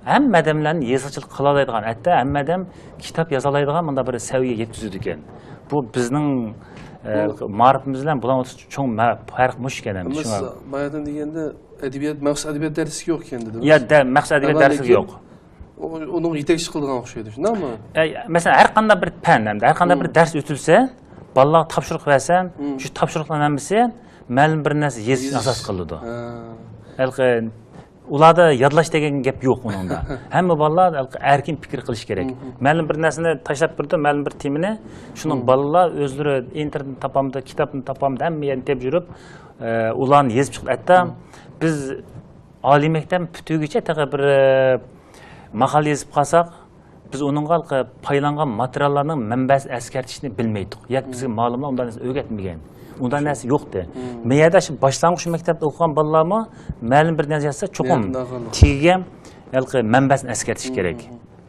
ھەممە ئادەملەرنى يېزىقچىلىق قىلالايدىغان، ھەتتا ھەممە ئادەم كىتاب يازالايدىغان مۇنداق بىر سەۋىيەگە يەتكۈزىدىكەن. بۇ بىزنىڭ، ئە، بۇ مائارىپىمىز بىلەن بۇلارنىڭ ئوتتۇرىسىدا چوڭ مە-، پەرق مۇشۇ ئىكەن ئەمدى. شۇڭا باياتىن دېگەندە، ئەدەبىيات، مەخسۇس ئەدەبىيات دەرسلىكى يوق ئىكەن دېدىڭىز. يا، دە-، مەخسۇس ئەدەبىيات دەرسلىكى يوق. ئۇنىڭغا يېتەكچى قىلىدىغان ئوخشايدۇ، شۇنداقمۇ؟ ئە، مەسىلەن، ھەر قانداق بىر پەن ھەمدە ھەر قانداق بىر دەرس ئۆتۈلسە، بالىلارغا تاپشۇرۇق بەرسە، شۇ تاپشۇرۇقلارنىڭ ھەممىسى مەلۇم بىر نەرسە يېزىشنى ئاساس قىلىدۇ. ھېلىقى ئۇلاردا يادلاش دېگەن گەپ يوق ئۇنىڭدا. ھەممە بالىلار ھېلىقى ئەركىن پىكىر قىلىشى كېرەك. مەلۇم بىر نەرسىنى تاشلاپ بېرىدۇ، مەلۇم بىر تېمىنى، شۇنىڭ بالىلار ئۆزلىرى ئىنتېرنېتتىن تاپامدۇ، كىتابتىن تاپامدۇ، ھەممە يەردىن تېپىپ يۈرۈپ، ئە، ئۇلارنى يېزىپ چىقىدۇ. ھەتتا بىز ئالىي مەكتەپنى پۈتتۈرگۈچە تېخى بىر، ئە، ماقالە يېزىپ قالساق، بىز ئۇنىڭغا پايلانغان ماتېرىياللارنىڭ مەنبەسىنى ئەسكەرتىشنى بىلمەيتتۇق. ياكى بىزگە مۇئەللىملار ئۇنداق نەرسە ئۆگەتمىگەن. ئۇنداق نەرسە يوقتى. مەيەردە شۇ باشلانغۇچ مەكتەپتە ئوقۇغان بالىلارمۇ مەلۇم بىر نەرسە يازسا، چوقۇم تېگىگە ھېلىقى مەنبەسىنى ئەسكەرتىش كېرەك.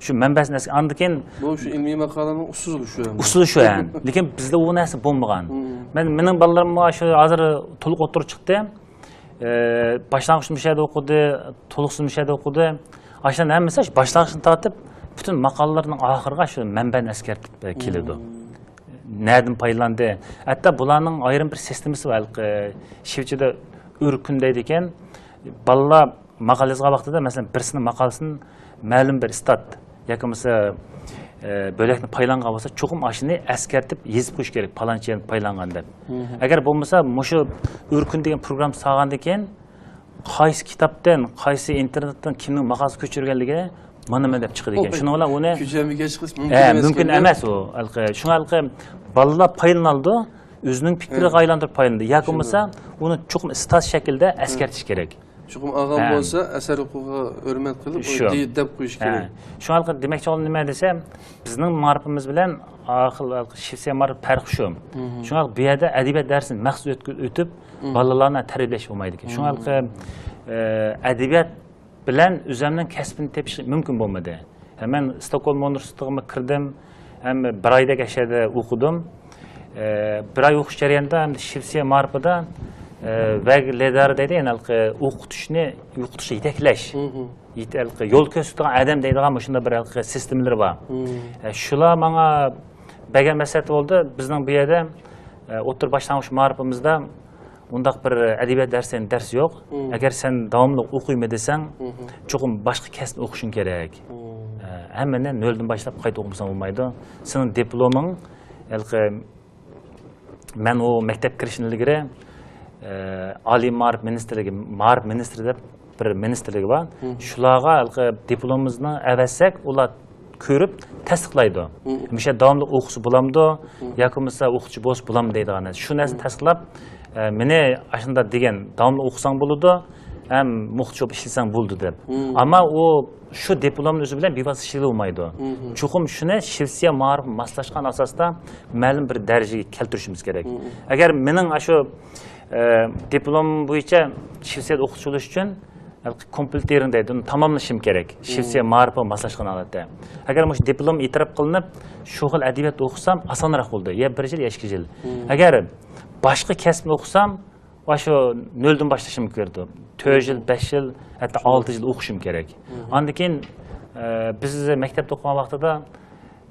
شۇ مەنبەسىنى ئەسكەر-، ئاندىن كېيىن بۇ شۇ ئىلمىي ماقالىنىڭ ئۇسۇلى شۇ ئەمدى. ئۇسۇلى شۇ، ھە. لېكىن بىزدە ئۇ نەرسە بولمىغان. مەن، مېنىڭ بالىلىرىم شۇ ھازىر تولۇق ئوتتۇرىغا چىقتى. ئە، باشلانغۇچ مۇشۇ يەردە ئوقۇدى، تولۇقسىز مۇشۇ يەردە ئوقۇدى. ئاشۇنداق ھەممىسى شۇ باشلانغۇچتىن تارتىپ پۈتۈن ماقالىلىرىنىڭ ئاخىرىغا شۇ مەنبەنى ئەسكەرتىپ كېلىدۇ. نەدىن پايدىلاندى؟ ھەتتا بۇلارنىڭ ئايرىم بىر سىستېمىسى بار. ھېلىقى شىۋېتسىيەدە ئۆركۈن دەيدىكەن. بالىلار ماقالە يازغان ۋاقتىدا، مەسىلەن، بىرسىنىڭ ماقالىسىنى مەلۇم بىر ئىستات ياكى بولمىسا، ئە، بۆلەكنى پايلانغان بولسا، چوقۇم ئاشۇنى ئەسكەرتىپ يېزىپ قويۇش كېرەك، پالانچى يەرنى پايلانغان دەپ. ئەگەر بولمىسا، مۇشۇ ئۆركۈن دېگەن پروگرامما سالغاندىن كېيىن، قايسى كىتابتىن، قايسى ئىنتېرنېتتىن كىمنىڭ ماقالىسى كۆچۈرگەنلىكىنى مانا مەن دەپ چىقىدىكەن. شۇنىڭ بىلەن ئۇنى كۆچۈرمىگەن چىقىش مۇمكىن ھە، ئەمەسكەن مۇمكىن يا؟ ئەمەس ئۇ. ھېلىقى، شۇڭا ھېلىقى بالىلار پايدىلىنالىدۇ، ئۆزىنىڭ پىكرىگە ھە. ئايلاندۇرۇپ پايدىلىنىدۇ. ياكى شۇنداق. بولمىسا ئۇنى چوقۇم ئىستات شەكلىدە ئەسكەرتىش كېرەك. چوقۇم ئالغان ھە. بولسا ئەسەر ھوقۇقىغا ھۆرمەت قىلىپ، شۇ. ئۇنى دەپ قويۇش ھە. كېرەك. شۇڭا ھېلىقى دېمەكچى بولغىنىم نېمە دېسەم، بىزنىڭ مائارىپىمىز بىلەن ئاخىر ھېلىقى شىۋېتسىيە مائارىپى پەرقى شۇ. شۇڭا بۇ يەردە ئەدەبىيات دەرسىنى مەخسۇس ئۆتكۈ-، ئۆتۈپ، بالىلارنى تەربىيەلەش بولمايدىكەن. شۇڭا ھېلىقى، ئە، ئەدەبىيات بىلەن ئۆزۈمنىڭ كەسپىنى تېپىش مۇمكىن بولمىدى. ھە، مەن ستوكھولم ئۇنىۋېرسىتېتىغىمۇ كىردىم، ھەم بىر ئايدەك ئەشەدە ئوقۇدۇم. ئە، بىر ئاي ئوقۇش جەريانىدا ھەم شىۋېتسىيە مائارىپىدا، ئە، ۋەگلېدار دەيدۇ، يەنى ھېلىقى ئوقۇتۇشنى، ئوقۇتۇشنى يېتەكلەش، يېتە-، ھېلىقى يول كۆرسىتىدىغان ئادەم دەيدىغان مۇشۇنداق بىر ھېلىقى سىستېمىلىرى بار. ئە، شۇلار ماڭا بەرگەن مەسلىھەت بولدى، بىزنىڭ بۇ يەردە، ئە، ئوتتۇرا باشلانغۇچ مائارىپىمىزدا ئۇنداق بىر ئەدەبىيات دەرسى، دەرس يوق. ئەگەر سەن داۋاملىق ئوقۇيمەن دېسەڭ، چوقۇم باشقا كەسىپنى ئوقۇشۇڭ كېرەك. ئە، ھەممىنى نۆلدىن باشلاپ قايتا ئوقۇمىساڭ بولمايدۇ. سېنىڭ دىپلومىڭ، ھېلىقى، مەن ئۇ مەكتەپكە كىرىشتىن ئىلگىرى، ئە، ئالىي مائارىپ مىنىستىرلىكى، مائارىپ مىنىستىرى دەپ بىر مىنىستىرلىكى بار. شۇلارغا ھېلىقى دىپلومىمىزنى ئەۋەتسەك، ئۇلار كۆرۈپ تەستىقلايدۇ. مۇشۇ يەردە داۋاملىق ئوقۇسا بولامدۇ ياكى بولمىسا ئوقۇتقۇچى بولسا بولامدۇ دەيدىغان نەرسە. شۇ نەرسىنى تەستىقلاپ، ئە، مېنى ئاشۇنداق دېگەن، داۋاملىق ئوقۇساڭ بولىدۇ، ھەم ئوقۇتقۇچى بولۇپ ئىشلىسەڭ بولىدۇ دەپ. ئەمما ئۇ شۇ دىپلومنى ئۆزى بىلەن بىۋاسىتە ئىشلىتىۋالمايدۇ. چوقۇم شۇنى شىۋېتسىيە مائارىپىغا ماسلاشقان ئاساستا مەلۇم بىر دەرىجىگە كەلتۈرۈشىمىز كېرەك. ئەگەر مېنىڭ ئاشۇ، ئە، دىپلوم بويىچە شىۋېتسىيەدە ئوقۇتقۇچى بولۇش ئۈچۈن كومپلېتىرىڭ دەيدۇ، ئۇنى تاماملىشىم كېرەك. شىۋېتسىيە مائارىپىغا ماسلاشقان ھالەتتە. ئەگەر مۇشۇ دىپلوم ئېتىراپ قىلىنىپ، شۇ خىل ئەدەبىيات ئوقۇسام ئاسانراق بولىدۇ. يا بىر يىل، يا ئىككى يىل. ئەگەر باشقا كەسىپنى ئوقۇسام، ۋە شۇ نۆلدىن باشلىشىم كېرەكتۇ. تۆت يىل، بەش يىل، ھەتتا ئالتە يىل ئوقۇشۇم كېرەك. ئاندىن كېيىن، ئە، بىز مەكتەپتە ئوقۇغان ۋاقتىدا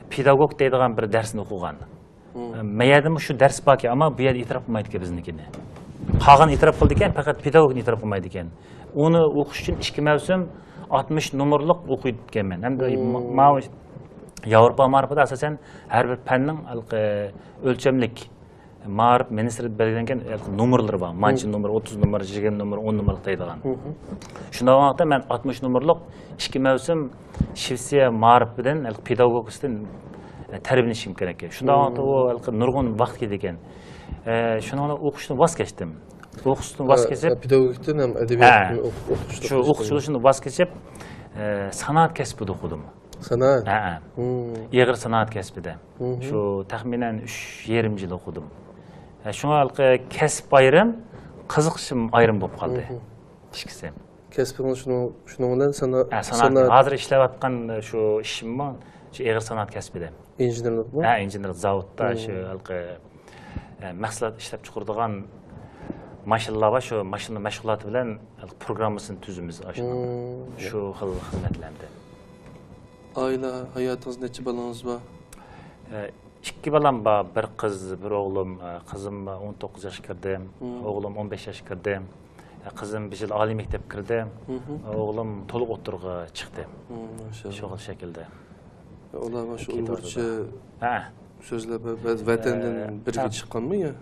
پېداگوگ دەيدىغان بىر دەرسنى ئوقۇغان. ئە، مەيەردىمۇ شۇ دەرس باركەن، ئەمما بۇ يەردە ئېتىراپ قىلمايدىكەن بىزنىڭكىنى. قالغان ئېتىراپ قىلىدىكەن، پەقەت پېداگوگنى ئېتىراپ قىلمايدىكەن. ئۇنى ئوقۇش ئۈچۈن ئىككى مەۋسۇم ئاتمىش نومۇرلۇق ئوقۇيدىكەنمەن. ھەمدە ما-، ماۋۇ ياۋروپا مائارىپىدا ئاساسەن ھەر بىر پەننىڭ ھېلىقى ئۆلچەملىك مائارىپ مىنىستىرى بەلگىلەنگەن نومۇرلىرى بار. مانچە نومۇر، ئوتتۇز نومۇر، يىگىرمە نومۇر، ئون نومۇرلۇق دەيدىغان. شۇنداق ۋاقىتتا مەن ئاتمىش نومۇرلۇق ئىككى مەۋسۇم شىۋېتسىيە مائارىپىدىن، پېداگوگىكىسىدىن تەربىيەلىنىشىم كېرەك. شۇنداق ۋاقىتتا ئۇ نۇرغۇن ۋاقىت كېتىدىكەن. شۇنىڭ بىلەن ئوقۇشتىن ۋاز كەچتىم. ئوقۇشتىن ۋاز كېچىپ، پېداگوگىكتىن ھەم ئەدەبىيات ھە. ئوقۇتۇش شۇ ئوقۇش يولىشىنى ۋاز كېچىپ، سانائەت كەسپىدە ئوقۇدۇم. سانائەت؟ ھە، ھە. ئېغىر سانائەت كەسپىدە. شۇ تەخمىنەن ئۈچ يېرىم يىل ئوقۇدۇم. ھە، شۇڭا ھېلىقى كەسىپ ئايرىم، قىزىقىشىم ئايرىم بولۇپ قالدى. ئىككىسى. كەسپىڭىز شۇنىڭ، شۇنىڭ بىلەن سانا-، ھە، سانائەت. سانائەت. ھازىر ئىشلەۋاتقان شۇ ئىشىممۇ شۇ ئېغىر سانائەت كەسپىدە. ئىنژېنېرلىقمۇ؟ ھە، ئىنژېنېرلىق زاۋۇتتا شۇ ھېلىقى، ئە، مەھسۇلات ئىشلەپ چىقىرىدىغان ماشىنىلار بار، شۇ ماشىنا مەشغۇلاتى بىلەن ھېلىقى پروگراممىسىنى تۈزىمىز ئاشۇنىڭ. شۇ خىل خىزمەتلەردە. ئائىلە ھاياتىڭىز نەچچە بالىڭىز بار؟ ئە، ئىككى بالام بار، بىر قىز، بىر ئوغلۇم. ئە، قىزىم ئون توققۇز ياشقا كىردى، ئوغلۇم ئون بەش ياشقا كىردى. ئە، قىزىم بۇ يىل ئالىي مەكتەپكە كىردى، ئوغلۇم تولۇق ئوتتۇرىغا چىقتى. ماشائاللاھ. شۇ خىل شەكىلدە. ئۇلارغا شۇ ئۇيغۇرچە ھە. سۆزلەپ، ۋە-، ۋەتەندىن ئە، بىرگە چىققانمۇ يا؟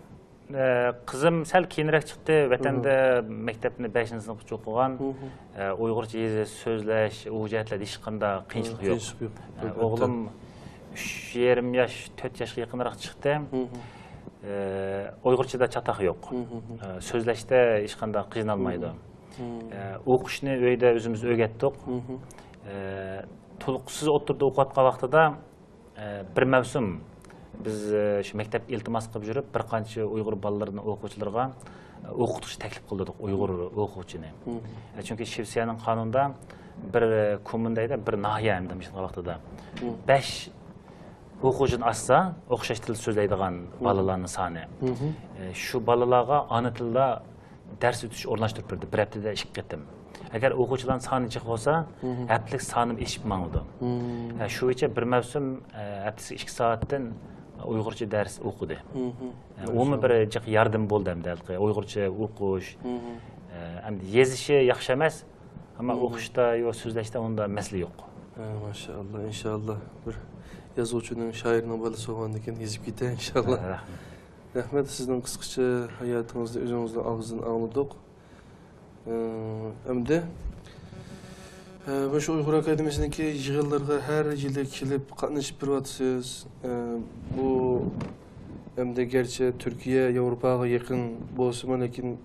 ئە، قىزىم سەل كېيىنرەك چىقتى. ۋەتەندە مەكتەپنى بەشىنچى سىنىپقىچە ئوقۇغان. ئە، ئۇيغۇرچە يېزىش، سۆزلەش، ئۇ جەھەتلەردە ھېچقانداق قىيىنچىلىق يوق. قىيىنچىلىق يوق، ئە، ئەلۋەتتە. ئوغلۇم ئۈچ يېرىم ياش، تۆت ياشقا يېقىنراق چىقتى. ئە، ئۇيغۇرچىدا چاتاق يوق. ئە، سۆزلەشتە ھېچقانداق قىينالمايدۇ. ئە، ئوقۇشنى ئۆيدە ئۆزىمىز ئۆگەتتۇق. ئە، تولۇقسىز ئوتتۇرىدا ئوقۇۋاتقان ۋاقتىدا، ئە، بىر مەۋسۇم بىز، ئە، شۇ مەكتەپكە ئىلتىماس قىلىپ يۈرۈپ، بىر قانچە ئۇيغۇر بالىلىرىنى، ئوقۇغۇچىلىرىغا، ئە، ئوقۇتقۇچى تەكلىپ قىلدۇق، ئۇيغۇر ئوقۇغۇچىنى. ئە، چۈنكى شىۋېتسىيەنىڭ قانۇنىدا بىر، ئە، كوممۇن دەيدۇ، بىر ناھىيە ئەمدى مۇشۇنداق ۋاقتىدا بەش ئوقۇغۇچىنى ئاچسا، ئوخشاش تىل سۆزلەيدىغان بالىلارنىڭ سانى. ئە، شۇ بالىلارغا ئانا تىلدا دەرس ئۆتۈش ئورۇنلاشتۇرۇپ بېرىدۇ، بىر ھەپتىدە ئىككى قېتىم. ئەگەر ئوقۇغۇچىلارنىڭ سانى جىق بولسا، ھەپتىلىك سانىمۇ ئېشىپ ماڭىدۇ. ھە، شۇ بويىچە بىر مەۋسۇم، ئە، ھەپتىسىگە ئىككى سائەتتىن ئۇيغۇرچە دەرس ئوقۇدى. ئە، ئۇمۇ بىر جىق ياردىمى بولدى ئەمدى ھېلىقى ئۇيغۇرچە ئوقۇش. ئە، ئەمدى يېزىشى ياخشى ئەمەس، ئەمما ئوقۇشتا يو سۆزلەشتە ئۇندا مەسىلە يوق. ھە، ماشائاللا، ئىنشائاللا بىر يازغۇچىنىڭ، شائىرنىڭ بالىسى بولغاندىن كېيىن يېزىپ كېتەر، ئىنشائاللا. ھە، رەھمەت. رەھمەت، سىزنىڭ قىسقىچە ھاياتىڭىزنى ئۆزىڭىزنىڭ ئاغزىدىن ئاڭلىدۇق. ئە، ئەمدى، ئە، مۇشۇ ئۇيغۇر ئاكادېمىيەسىنىڭكى يىغىنلىرىغا ھەر يىلى كېلىپ قاتنىشىپ تۇرۇۋاتىسىز. ئە، بۇ ئەمدى گەرچە تۈركىيە، ياۋروپاغا يېقىن بولسىمۇ، لېكىن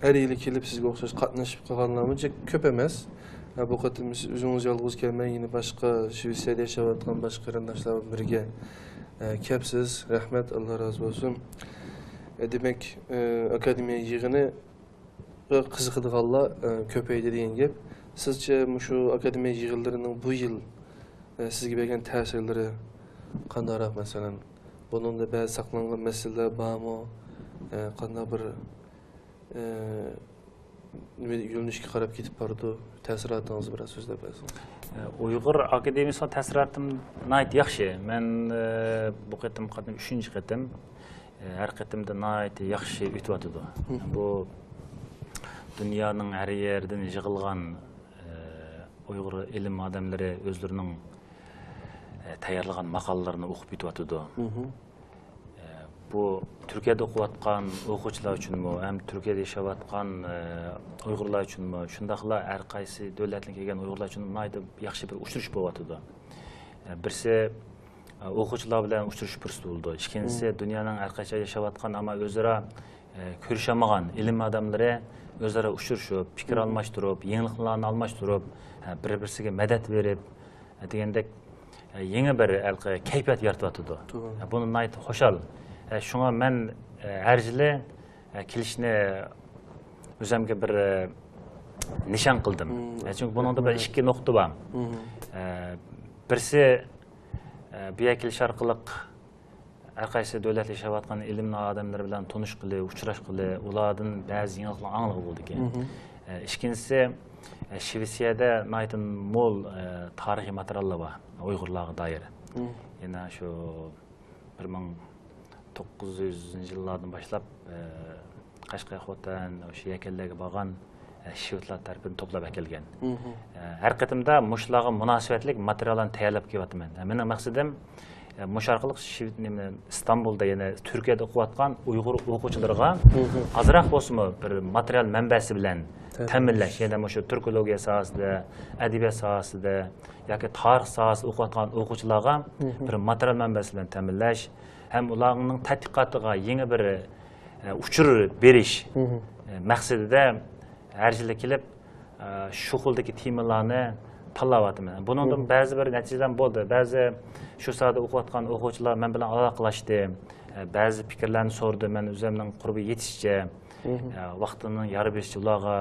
ھەر يىلى كېلىپ سىزگە ئوخشاش قاتنىشىپ قالغانلارمۇ جىق كۆپ ئەمەس. ئە، بۇ قېتىم سىز ئۆزىڭىز يالغۇز كەلمەي، يەنە باشقا شىۋېتسىيەدە ياشاۋاتقان باشقا قېرىنداشلار بىلەن بىرگە، ئە، كەپسىز. رەھمەت، ئاللا رازى بولسۇن. ئە، دېمەك، ئە، ئاكادېمىيە يىغىنى قىزىقىدىغانلار، ئە، كۆپەيدى دېگەن گەپ. سىزچە مۇشۇ ئاكادېمىيە يىغىنلىرىنىڭ بۇ يىل، ئە، سىزگە بەرگەن تەسىرلىرى قانداقراق، مەسىلەن، بۇنىڭدا بەزى ساقلانغان مەسىلىلەر بارمۇ؟ ئە، قانداق بىر، ئە، نېمە يۆنىلىشكە قاراپ كېتىپ بارىدۇ؟ تەسىراتىڭىزنى بىراز سۆزلەپ بەرسىڭىز. ئە، ئۇيغۇر ئاكادېمىيىسىغا تەسىراتىم ناھايىتى ياخشى. مەن، ئە، بۇ قېتىم قاتنىشىپ ئۈچىنچى قېتىم. ئە، ھەر قېتىمدا ناھايىتى ياخشى ئۆتۈۋاتىدۇ. بۇ دۇنيانىڭ ھەر يېرىدىن يىغىلغان، ئە، ئۇيغۇر ئىلىم ئادەملىرى ئۆزلىرىنىڭ، ئە، تەييارلىغان ماقالىلىرىنى ئوقۇپ كېتىۋاتىدۇ. ئە، بۇ تۈركىيەدە ئوقۇۋاتقان ئوقۇغۇچىلار ئۈچۈنمۇ، ھەم تۈركىيەدە ياشاۋاتقان، ئە، ئۇيغۇرلار ئۈچۈنمۇ، شۇنداقلا ھەر قايسى دۆلەتتىن كەلگەن ئۇيغۇرلار ئۈچۈن ناھايىتى ياخشى بىر ئۇچرىشىش بولۇۋاتىدۇ. ئە، بىرسى، ئە، ئوقۇغۇچىلار بىلەن ئۇچرىشىش پۇرسىتى بولىدۇ. ئىككىنچىسى، دۇنيانىڭ ھەر قايسى جايدا ياشاۋاتقان، ئەمما ئۆزئارا، ئە، كۆرۈشەلمىگەن ئىلىم ئادەملىرى ئۆزئارا ئۇچرىشىپ، پىكىر ئالماشتۇرۇپ، يېڭىلىقلارنى ئالماشتۇرۇپ، ئە، بىر-بىرسىگە مەدەت بېرىپ، ئە، دېگەندەك، ئە، يېڭى بىر ھېلىقى كەيپىيات يارىتىۋاتىدۇ. ئە، بۇنى ناھايىتى خۇشال. ئە، شۇڭا مەن، ئە، ھەر يىلى، ئە، كېلىشنى ئۆزۈمگە بىر، ئە، نىشان قىلدىم. ئە، چۈنكى بۇنىڭدا بىر ئىككى نۇقتا بار. ئە، بىرسى، ئە، بۇ يەرگە كېلىش ئارقىلىق ھەر قايسى دۆلەتتە ياشاۋاتقان ئىلىم ئادەملىرى بىلەن تونۇشقىلى، ئۇچراشقىلى، ئۇلاردىن بەزى يېڭىلىقلارنى ئاڭلىغىلى بولىدىكەن. ئە، ئىككىنچىسى، ئە، شىۋېتسىيەدە ناھايىتى مول، ئە، تارىخىي ماتېرىياللار بار، ئۇيغۇرلارغا دائىر. يەنە شۇ بىر مىڭ توققۇز يۈزىنچى يىللاردىن باشلاپ، ئە، قەشقەر، خوتەن، ئاشۇ يەكەنلەرگە بارغان، ئە، شىۋېتلار تەرىپىدىن توپلاپ ئەكەلگەن. ئە، ھەر قېتىمدا مۇشۇلارغا مۇناسىۋەتلىك ماتېرىياللارنى تەييارلاپ كېلىۋاتىمەن. ئە، مېنىڭ مەقسىتىم، ئە، مۇشۇ ئارقىلىق شىۋېت-، نېمە، ئىستانبۇلدا، يەنى تۈركىيەدە ئوقۇۋاتقان ئۇيغۇر ئوقۇغۇچىلىرىغا ئازراق بولسىمۇ بىر ماتېرىيال مەنبەسى بىلەن تەمىنلەش، يەنى مۇشۇ تۈركولوگىيە ساھەسىدە، ئەدەبىيات ساھەسىدە ياكى تارىخ ساھەسىدە ئوقۇۋاتقان ئوقۇغۇچىلارغا بىر ماتېرىيال مەنبەسى بىلەن تەمىنلەش ھەم ئۇلارنىڭ تەتقىقاتىغا يېڭى بىر، ئە، ئۇچۇر بېرىش، ئە، مەقسىتىدە ھەر يىلى كېلىپ، ئە، شۇ خىلدىكى تېمىلارنى تاللاۋاتىمەن. بۇنىڭدىن بەزى بىر نەتىجىلەرمۇ بولدى. بەزى شۇ ساھەدە ئوقۇۋاتقان ئوقۇغۇچىلار مەن بىلەن ئالاقىلەشتى. ئە، بەزى پىكىرلەرنى سورىدى. مەن ئۆزۈمنىڭ قۇربى يېتىشىچە، ئە، ۋاقتىمنىڭ يار بېرىشىچە ئۇلارغا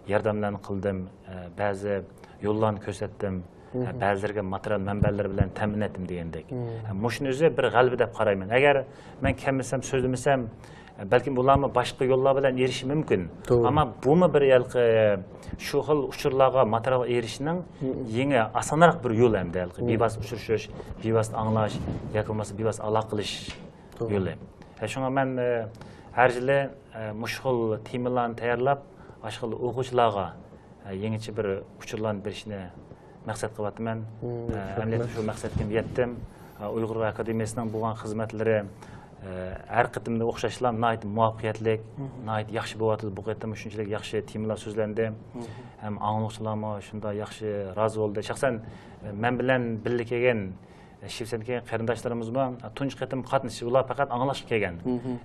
ياردەملەرنى قىلدىم، ئە، بەزى يوللارنى كۆرسەتتىم، ئە، بەزىلىرىگە ماتېرىيال مەنبەلىرى بىلەن تەمىن ئەتتىم دېگەندەك. ئە، مۇشۇنىڭ ئۆزى بىر غەلىبە دەپ قارايمەن. ئەگەر مەن كەلمىسەم، سۆزلىمىسەم، ئە، بەلكىم بۇلارمۇ باشقا يوللار بىلەن ئېرىشىشى مۇمكىن. ئەمما بۇمۇ بىر ھېلىقى شۇ خىل ئۇچۇرلارغا ماتېرىيال ئېرىشىشنىڭ يېڭى، ئاسانراق بىر يولى ئەمدى ھېلىقى بىۋاسىتە ئۇچرىشىش، بىۋاسىتە ئاڭلاش ياكى بولمىسا بىۋاسىتە ئالاقە قىلىش يولى. ئە، شۇڭا مەن، ئە، ھەر يىلى، ئە، مۇشۇ خىل تېمىلارنى تەييارلاپ، ئاشۇ خىل ئوقۇغۇچىلارغا، ئە، يېڭىچە بىر ئۇچۇرلارنى بېرىشنى مەقسەت قىلىۋاتىمەن. ئە، ئەمەلىيەتتە شۇ مەقسەتكىمۇ يەتتىم. ئە، ئۇيغۇر ئاكادېمىيەسىنىڭ بولغان خىزمەتلىرى، ئە، ھەر قېتىمدا ئوخشاشلا ناھايىتى مۇۋەپپەقىيەتلىك، ناھايىتى ياخشى بولۇۋاتىدۇ. بۇ قېتىم شۇنچىلىك ياخشى تېمىلار سۆزلەندى. ھەم ئاڭلىغۇچىلارمۇ شۇنداق ياخشى رازى بولدى. شەخسەن، ئە، مەن بىلەن بىللە كەلگەن شىۋېتسىيەدىكى قېرىنداشلىرىمىزمۇ تۇنجى قېتىم قاتنىشىپ، ئۇلار پەقەت ئاڭلاشقا كەلگەن.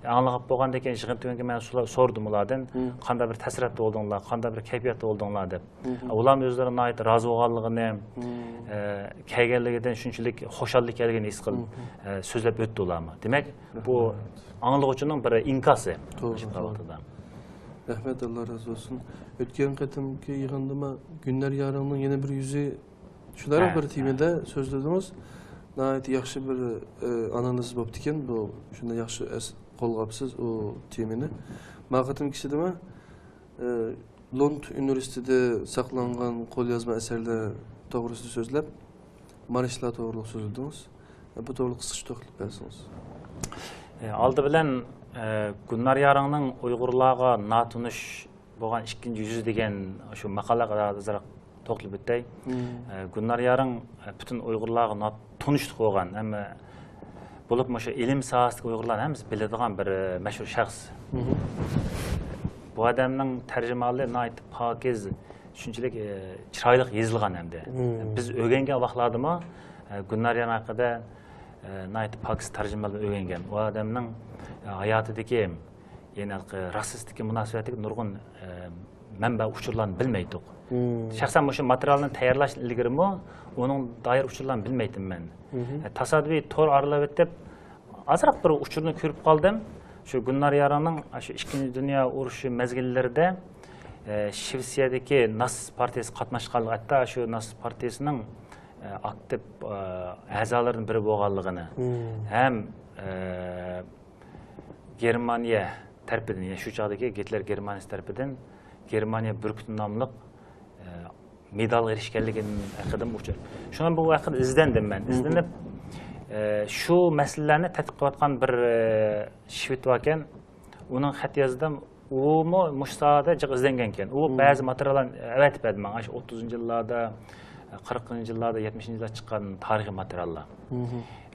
ئاڭلىغان بولغاندىن كېيىن يىغىن تۈگىگەن مەن سولا-، سورىدىم ئۇلاردىن، قانداق بىر تەسىراتتا بولدۇڭلار، قانداق بىر كەيپىياتتا بولدۇڭلار دەپ. ئۇلارمۇ ئۆزلىرى ناھايىتى رازى بولغانلىقىنى، ئە، كەلگەنلىكىدىن شۇنچىلىك خۇشاللىق كەلگىنىنى ھېس قىلىپ، ئە، سۆزلەپ ئۆتتى ئۇلارمۇ. دېمەك، بۇ ئاڭلىغۇچىنىڭ بىر ئىنكاسى. توغرا، مۇشۇ توغرا. ۋاقتىدا. رەھمەت، ئاللا رازى بولسۇن. ئۆتكەن قېتىمقى يىغىندىمۇ گۈلنار يارىڭنىڭ يەنە بىر يۈزى شۇنداقراق بىر تېمىدە سۆزلىدىڭىز. ناھايىتى ياخشى بىر، ئە، ئانالىز بوپتىكەن بۇ. شۇنداق ياخشى ئەس-، قولغاپسىز ئۇ تېمىنى. ما قېتىمكىسىدىمۇ، ئە، لوند ئۇنىۋېرسىتېتىدا ساقلانغان قوليازما ئەسەرلەر توغرىسىدا سۆزلەپ، مارشلار توغرىلىق سۆزلىدىڭىز. بۇ توغرىلىق قىسقىچە توختىلىپ بەرسىڭىز. ئالدى بىلەن، ئە، گۈلنار يارىڭنىڭ ئۇيغۇرلارغا ناتونۇش بولغان ئىككىنچى يۈزى دېگەن شۇ ماقالىغا ئازراق توختىلىپ ئۆتەي. ئە، گۈلنار يارىڭ، ئە، پۈتۈن ئۇيغۇرلارغا نا-، تونۇشلۇق بولغان، ھەممە بولۇپمۇ شۇ ئىلىم ساھەسىدىكى ئۇيغۇرلارنىڭ ھەممىسى بىلىدىغان بىر، ئە، مەشھۇر شەخس. بۇ ئادەمنىڭ تەرجىمىھالى ناھايىتى پاكىز، شۇنچىلىك، ئە، چىرايلىق يېزىلغان ھەمدە. بىز ئۆگەنگەن ۋاقىتلاردىمۇ، ئە، گۈلنار يارىڭ ھەققىدە، ئە، ناھايىتى پاكىز تەرجىمىھالنى ئۆگەنگەن. ئۇ ئادەمنىڭ، ئە، ھاياتىدىكى، يەنى ھېلىقى راسىستىكى مۇناسىۋەتلىك نۇرغۇن، ئە، مەنبە ئۇچۇرلارنى بىلمەيتتۇق. شەخسەن مۇشۇ ماتېرىيالنى تەييارلاش ئىلگىرىمۇ ئۇنىڭ دائىر ئۇچۇرلارنى بىلمەيتتىم مەن. ئە، تاسادىپىي تور ئارىلاپ ئۆتۈپ، ئازراق بىر ئۇچۇرنى كۆرۈپ قالدىم. شۇ گۈلنار يارىڭنىڭ شۇ ئىككىنچى دۇنيا ئۇرۇشى مەزگىللىرىدە، ئە، شىۋېتسىيەدىكى ناتسىست پارتىيىسىگە قاتناشقانلىقى، ھەتتا شۇ ناتسىست پارتىيىسىنىڭ، ئە، ئاكتىپ، ئە، ئەزالىرىدىن بىرى بولغانلىقىنى ھەم، ئە، گېرمانىيە تەرىپىدىن، يەنى شۇ چاغدىكى گىتلېر گېرمانىيىسى تەرىپىدىن گېرمانىيە بۈركۈتى ناملىق، ئە، مېدالغا ئېرىشكەنلىكى ھەققىدىمۇ ئۇچۇر. شۇڭا بۇ ھەققىدە ئىزدەندىم مەن. ئىزدىنىپ، ئە، شۇ مەسىلىلەرنى تەتقىق قىلىۋاتقان بىر، ئە، شىۋېت باركەن، ئۇنىڭغا خەت يازدىم. ئۇمۇ مۇشۇ ساھەدە جىق ئىزدەنگەنكەن. ئۇ بەزى ماتېرىياللارنى ئەۋەتىپ بەردى ماڭا. شۇ ئوتتۇزىنچى يىللاردا، قىرىقىنچى يىللاردا، يەتمىشىنچى يىللاردا چىققان تارىخىي ماتېرىياللار.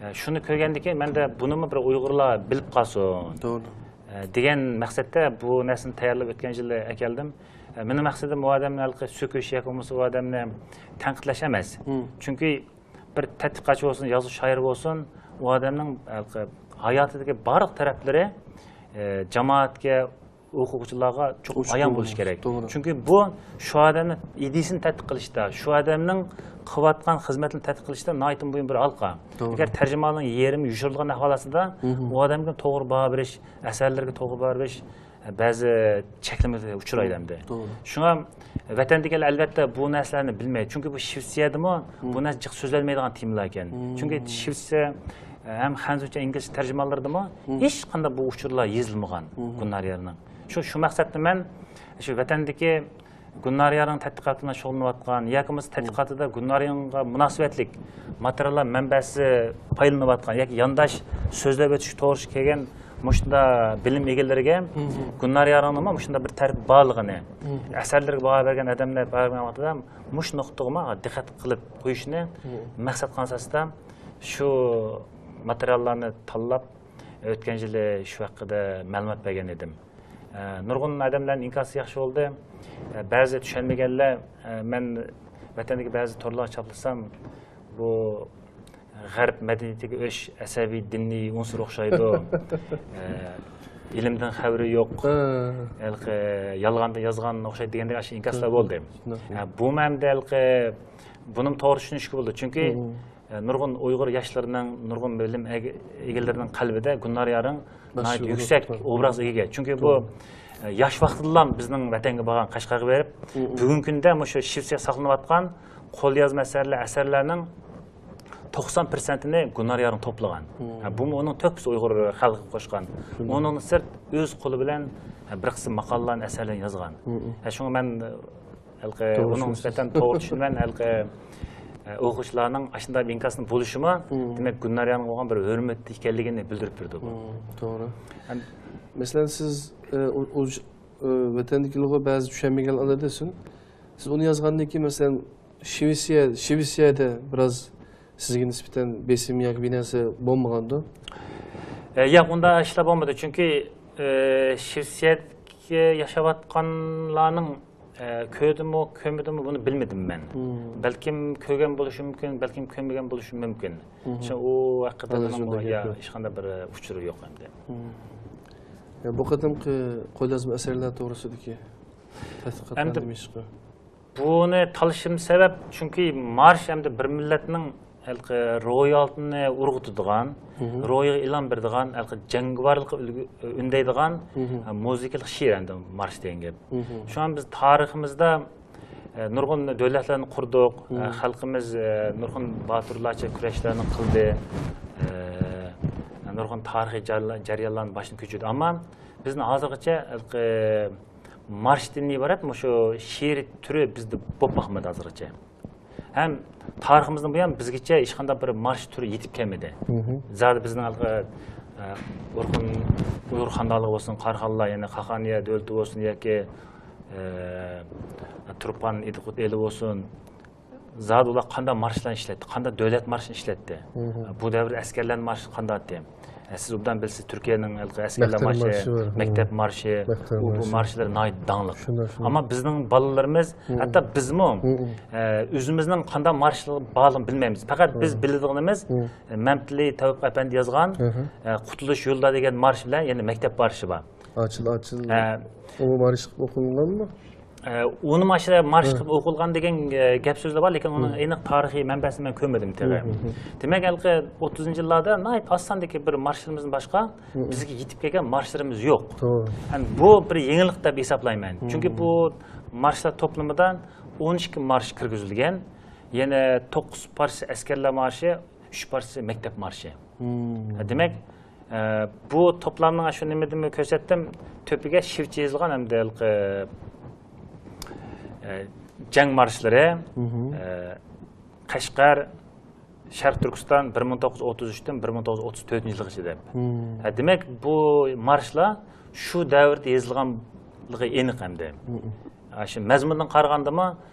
ئە، شۇنى كۆرگەندىن كېيىن مەندە بۇنىمۇ بىر ئۇيغۇرلار بىلىپ قالسۇن، توغرا، ئە، دېگەن مەقسەتتە بۇ نەرسىنى تەييارلاپ ئۆتكەن يىلى ئەكەلدىم. ئە، مېنىڭ مەقسىتىم ئۇ ئادەمنى ھېلىقى سۆكۈش ياكى بولمىسا ئۇ ئادەمنى تەنقىدلەش ئەمەس. چۈنكى بىر تەتقىقاتچى بولسۇن، يازغۇچى، شائىر بولسۇن، ئۇ ئادەمنىڭ ھېلىقى ھاياتىدىكى بارلىق تەرەپلىرى، ئە، جامائەتكە، ئوقۇغۇچىلارغا چوقۇم ئايان بولۇشى كېرەك. توغرا. چۈنكى بۇ شۇ ئادەمنىڭ ئىدىيىسىنى تەتقىق قىلىشتا، شۇ ئادەمنىڭ قىلىۋاتقان خىزمەتنى تەتقىق قىلىشتا ناھايىتى مۇھىم بىر ھالقا. توغرا. ئەگەر تەرجىمىھالنىڭ يېرىمى يوشۇرۇلغان ئەھۋال ئاستىدا، ئۇ ئادەمگە توغرا باھا بېرىش، ئەسەرلىرىگە توغرا باھا بېرىش، بەزى چەكلىمىلەرگە ئۇچرايدۇ ئەمدى. توغرا. شۇڭا ۋەتەندىكىلەر ئەلۋەتتە بۇ نەرسىلەرنى بىلمەيدۇ. چۈنكى بۇ شىۋېتسىيەدىمۇ بۇ نەرسە جىق سۆزلەنمەيدىغان تېمىلار ئىكەن. چۈنكى شىۋېتسىيە، ئە، ھەم خەنزۇچە، ئىنگلىزچە تەرجىمىھاللىرىدىمۇ ھېچقانداق بۇ ئۇچۇرلار يېزىلمىغان گۈلنار يارىڭنىڭ. شۇ، شۇ مەقسەتتە مەن شۇ ۋەتەندىكى گۈلنار يارىڭ تەتقىقاتى بىلەن شۇغۇللىنىۋاتقان ياكى بولمىسا تەتقىقاتىدا گۈلنار يارىڭغا مۇناسىۋەتلىك ماتېرىياللار مەنبەسى پايدىلىنىۋاتقان ياكى يانداش سۆزلەپ ئۆتۈش توغرىسىدا كەلگەن مۇشۇنداق بىلىم ئىگىلىرىگە گۈلنار يارىڭنىڭمۇ مۇشۇنداق بىر تەرىپى بارلىقىنى، ئەسەرلىرىگە باھا بەرگەن ئادەملەر باھا بەرگەن ۋاقتىدا مۇشۇ نۇقتىغىمۇ دىققەت قىلىپ قويۇشنى مەقسەت قىلغان ئاساستا شۇ ماتېرىياللارنى تاللاپ، ئۆتكەن يىلى شۇ ھەققىدە مەلۇمات بەرگەن ئىدىم. ئە، نۇرغۇن ئادەملەرنىڭ ئىنكاسى ياخشى بولدى. ئە، بەزى چۈشەنمىگەنلەر، ئە، مەن ۋەتەندىكى بەزى تورلارغا چاپلىسام، بۇ غەرب مەدەنىيىتىگە ئۆچ ئەسەبىي دىنىي ئۇنسۇر ئوخشايدۇ. ئە، ئىلىمدىن خەۋىرى يوق. ھېلىقى يالغاندا يازغان ئوخشايدۇ دېگەندەك ئاشۇ ئىنكاسلار بولدى. ئە، بۇ مەنىدە ھېلىقى بۇنىمۇ توغرا چۈشىنىشكە بولىدۇ. چۈنكى، ئە، نۇرغۇن ئۇيغۇر ياشلىرىنىڭ، نۇرغۇن بىلىم ئىگە-، ئىگىلىرىنىڭ قەلبىدە گۈلنار يارىڭ ناھايىتى يۈكسەك ئوبرازغا ئىگە. چۈنكى بۇ، ئە، ياش ۋاقتىدىلا بىزنىڭ ۋەتەنگە بارغان، قەشقەرگە بېرىپ، بۈگۈنكى كۈندە مۇشۇ شىۋېتسىيەدە ساقلىنىۋاتقان قوليازما ئەسەرلەر، ئەسەرلەرنىڭ توقسان پىرسەنتىنى گۈلنار يارىڭ توپلىغان. ھە، بۇمۇ ئۇنىڭ تۆھپىسى ئۇيغۇر خەلقىگە قوشقان. ئۇنىڭدىن سىرت ئۆز قولى بىلەن، ھە، بىر قىسىم ماقالىلارنى، ئەسەرلەرنى يازغان. ھە، شۇڭا مەن، ھېلىقى ئۇنىڭغا نىسبەتەن توغرا چۈشىنىمەن، ھېلىقى، ئە، ئوقۇغۇچىلارنىڭ ئاشۇنداق بىر ئىنكاسنىڭ بولۇشىمۇ، دېمەك، گۈلنار يارىڭغا بولغان بىر ھۆرمىتى ئىكەنلىكىنى بىلدۈرۈپ بېرىدۇ بۇ. توغرا. مەسىلەن، سىز، ئە، ئۇ، ئۇ، ئە، ۋەتەندىكىلەرگە بەزى چۈشەنمىگەن ئالىدىسىن. سىز ئۇنى يازغاندىن كېيىن، مەسىلەن، شىۋېتسىيە، شىۋېتسىيەدە بىراز سىزگە نىسبەتەن بېسىم ياكى بىر نەرسە بولمىغاندۇ؟ ئە، ياق، ئۇنداق ئىشلار بولمىدى. چۈنكى، ئە، شىۋېتسىيەدىكى ياشاۋاتقانلارنىڭ، ئە، كۆردىمۇ، كۆرمىدىمۇ، بۇنى بىلمىدىم مەن. بەلكىم كۆرگەن بولۇشى مۇمكىن، بەلكىم كۆرمىگەن بولۇشى مۇمكىن. شۇ، ئۇ ھەققىدە ھېچقانداق بىر ئۇچۇر يوق ئەمدى. يا، بۇ قېتىمقى قوليازما ئەسەرلەر توغرىسىدىكى تەتقىقاتلار ئەمدى نېمە ئىشقا؟ بۇنى تاللىشىم سەۋەب، چۈنكى مارش ئەمدى بىر مىللەتنىڭ ھېلىقى روھىيىتىنى ئۇرغۇتىدىغان، روھىغا ئىلھام بېرىدىغان، ھېلىقى جەڭگىۋارلىققا ئۈلگە-، ئۈندەيدىغان، ئە، مۇزىكىلىق شېئىر ئەمدى مارش دېگەن گەپ. شۇڭا بىز تارىخىمىزدا، ئە، نۇرغۇن دۆلەتلەرنى قۇردۇق، ئە، خەلقىمىز، ئە، نۇرغۇن باتۇرلارچە كۈرەشلەرنى قىلدى، ئە، نۇرغۇن تارىخىي جەريانلارنى باشتىن كۆچۈردى. ئەمما بىزنىڭ ھازىرغىچە ھېلىقى مارشتىن ئىبارەت مۇشۇ شېئىر تۈرى بىزدە بولۇپ باقمىدى ھازىرغىچە. ھەم تارىخىمىزدىن بۇيان بىزگىچە ھېچقانداق بىر مارش تۈرى يېتىپ كەلمىدى. زادى بىزنىڭ ھېلىقى، ئورخۇن، ئۇيغۇر خانىدانلىقى بولسۇن، قاراخانلار، يەنى قاقانىيە دۆلىتى بولسۇن ياكى، ئە، تۇرپان ئىدىقۇت ئېلى بولسۇن، زادى ئۇلار قانداق مارشلارنى ئىشلەتتى، قانداق دۆلەت مارشىنى ئىشلەتتى؟ بۇ دەۋردە ئەسكەرلەرنىڭ مارشى قانداقتى؟ ئە، سىز ئوبدان بىلىسىز، تۈركىيەنىڭ ھېلىقى ئەسكەرلەر مەختەر مارشى، مارشى بار. مەكتەپ مارشى، مەختەر بۇ، بۇ مارشى. مارشلار ناھايىتى داڭلىق. شۇنداق، شۇنداق. ئەمما بىزنىڭ بالىلىرىمىز، ھەتتا بىزمۇ، ئە، ئۆزىمىزنىڭ قانداق مارشلار بارلىقىنى بىلمەيمىز. پەقەت بىز بىلىدىغىنىمىز، ئە، مەمتىلى تەۋپىق ئەپەندى يازغان، ئە، قۇتۇلۇش يولىدا دېگەن مارش بىلەن يەنە مەكتەپ مارشى بار. ئاچىل، ئاچىل. ئە، ئۇمۇ مارش قىلىپ ئوقۇلغانمۇ؟ ئە، ئۇنى مارشى، مارش قىلىپ ئوقۇلغان دېگەن، ئە، گەپ سۆزلەر بار، لېكىن ئۇنىڭ ئېنىق تارىخىي مەنبەسىنى مەن كۆرمىدىم تېخى. دېمەك، ھېلىقى ئوتتۇزىنچى يىللاردا ناھايىتى ئاز ساندىكى بىر مارشلىرىمىزدىن باشقا بىزگە يېتىپ كەلگەن مارشلىرىمىز يوق. توغرا. ھەم بۇ بىر يېڭىلىق دەپ ھېسابلايمەن. چۈنكى بۇ مارشلار توپلىمىدا ئون ئىككى مارش كىرگۈزۈلگەن. يەنە توققۇز پارچىسى ئەسكەرلەر مارشى، ئۈچ پارچىسى مەكتەپ مارشى. ھە، دېمەك، ئە، بۇ توپلامنىڭ شۇ نېمىدىمۇ كۆرسەتتىم، تۆپىگە شىۋىچە يېزىلغان ھەمدە ھېلىقى، ئە، جەڭ مارشلىرى، ئە، قەشقەر، شەرقىي تۈركىستان بىر مىڭ توققۇز يۈز ئوتتۇز ئۈچتىن بىر مىڭ توققۇز يۈز ئوتتۇز تۆتىنچى يىلغىچە دەپ. ھە، دېمەك، بۇ مارشلار شۇ دەۋردە يېزىلغانلىقى ئېنىق ئەمدى. ئاشۇ مەزمۇندىن قارىغاندىمۇ،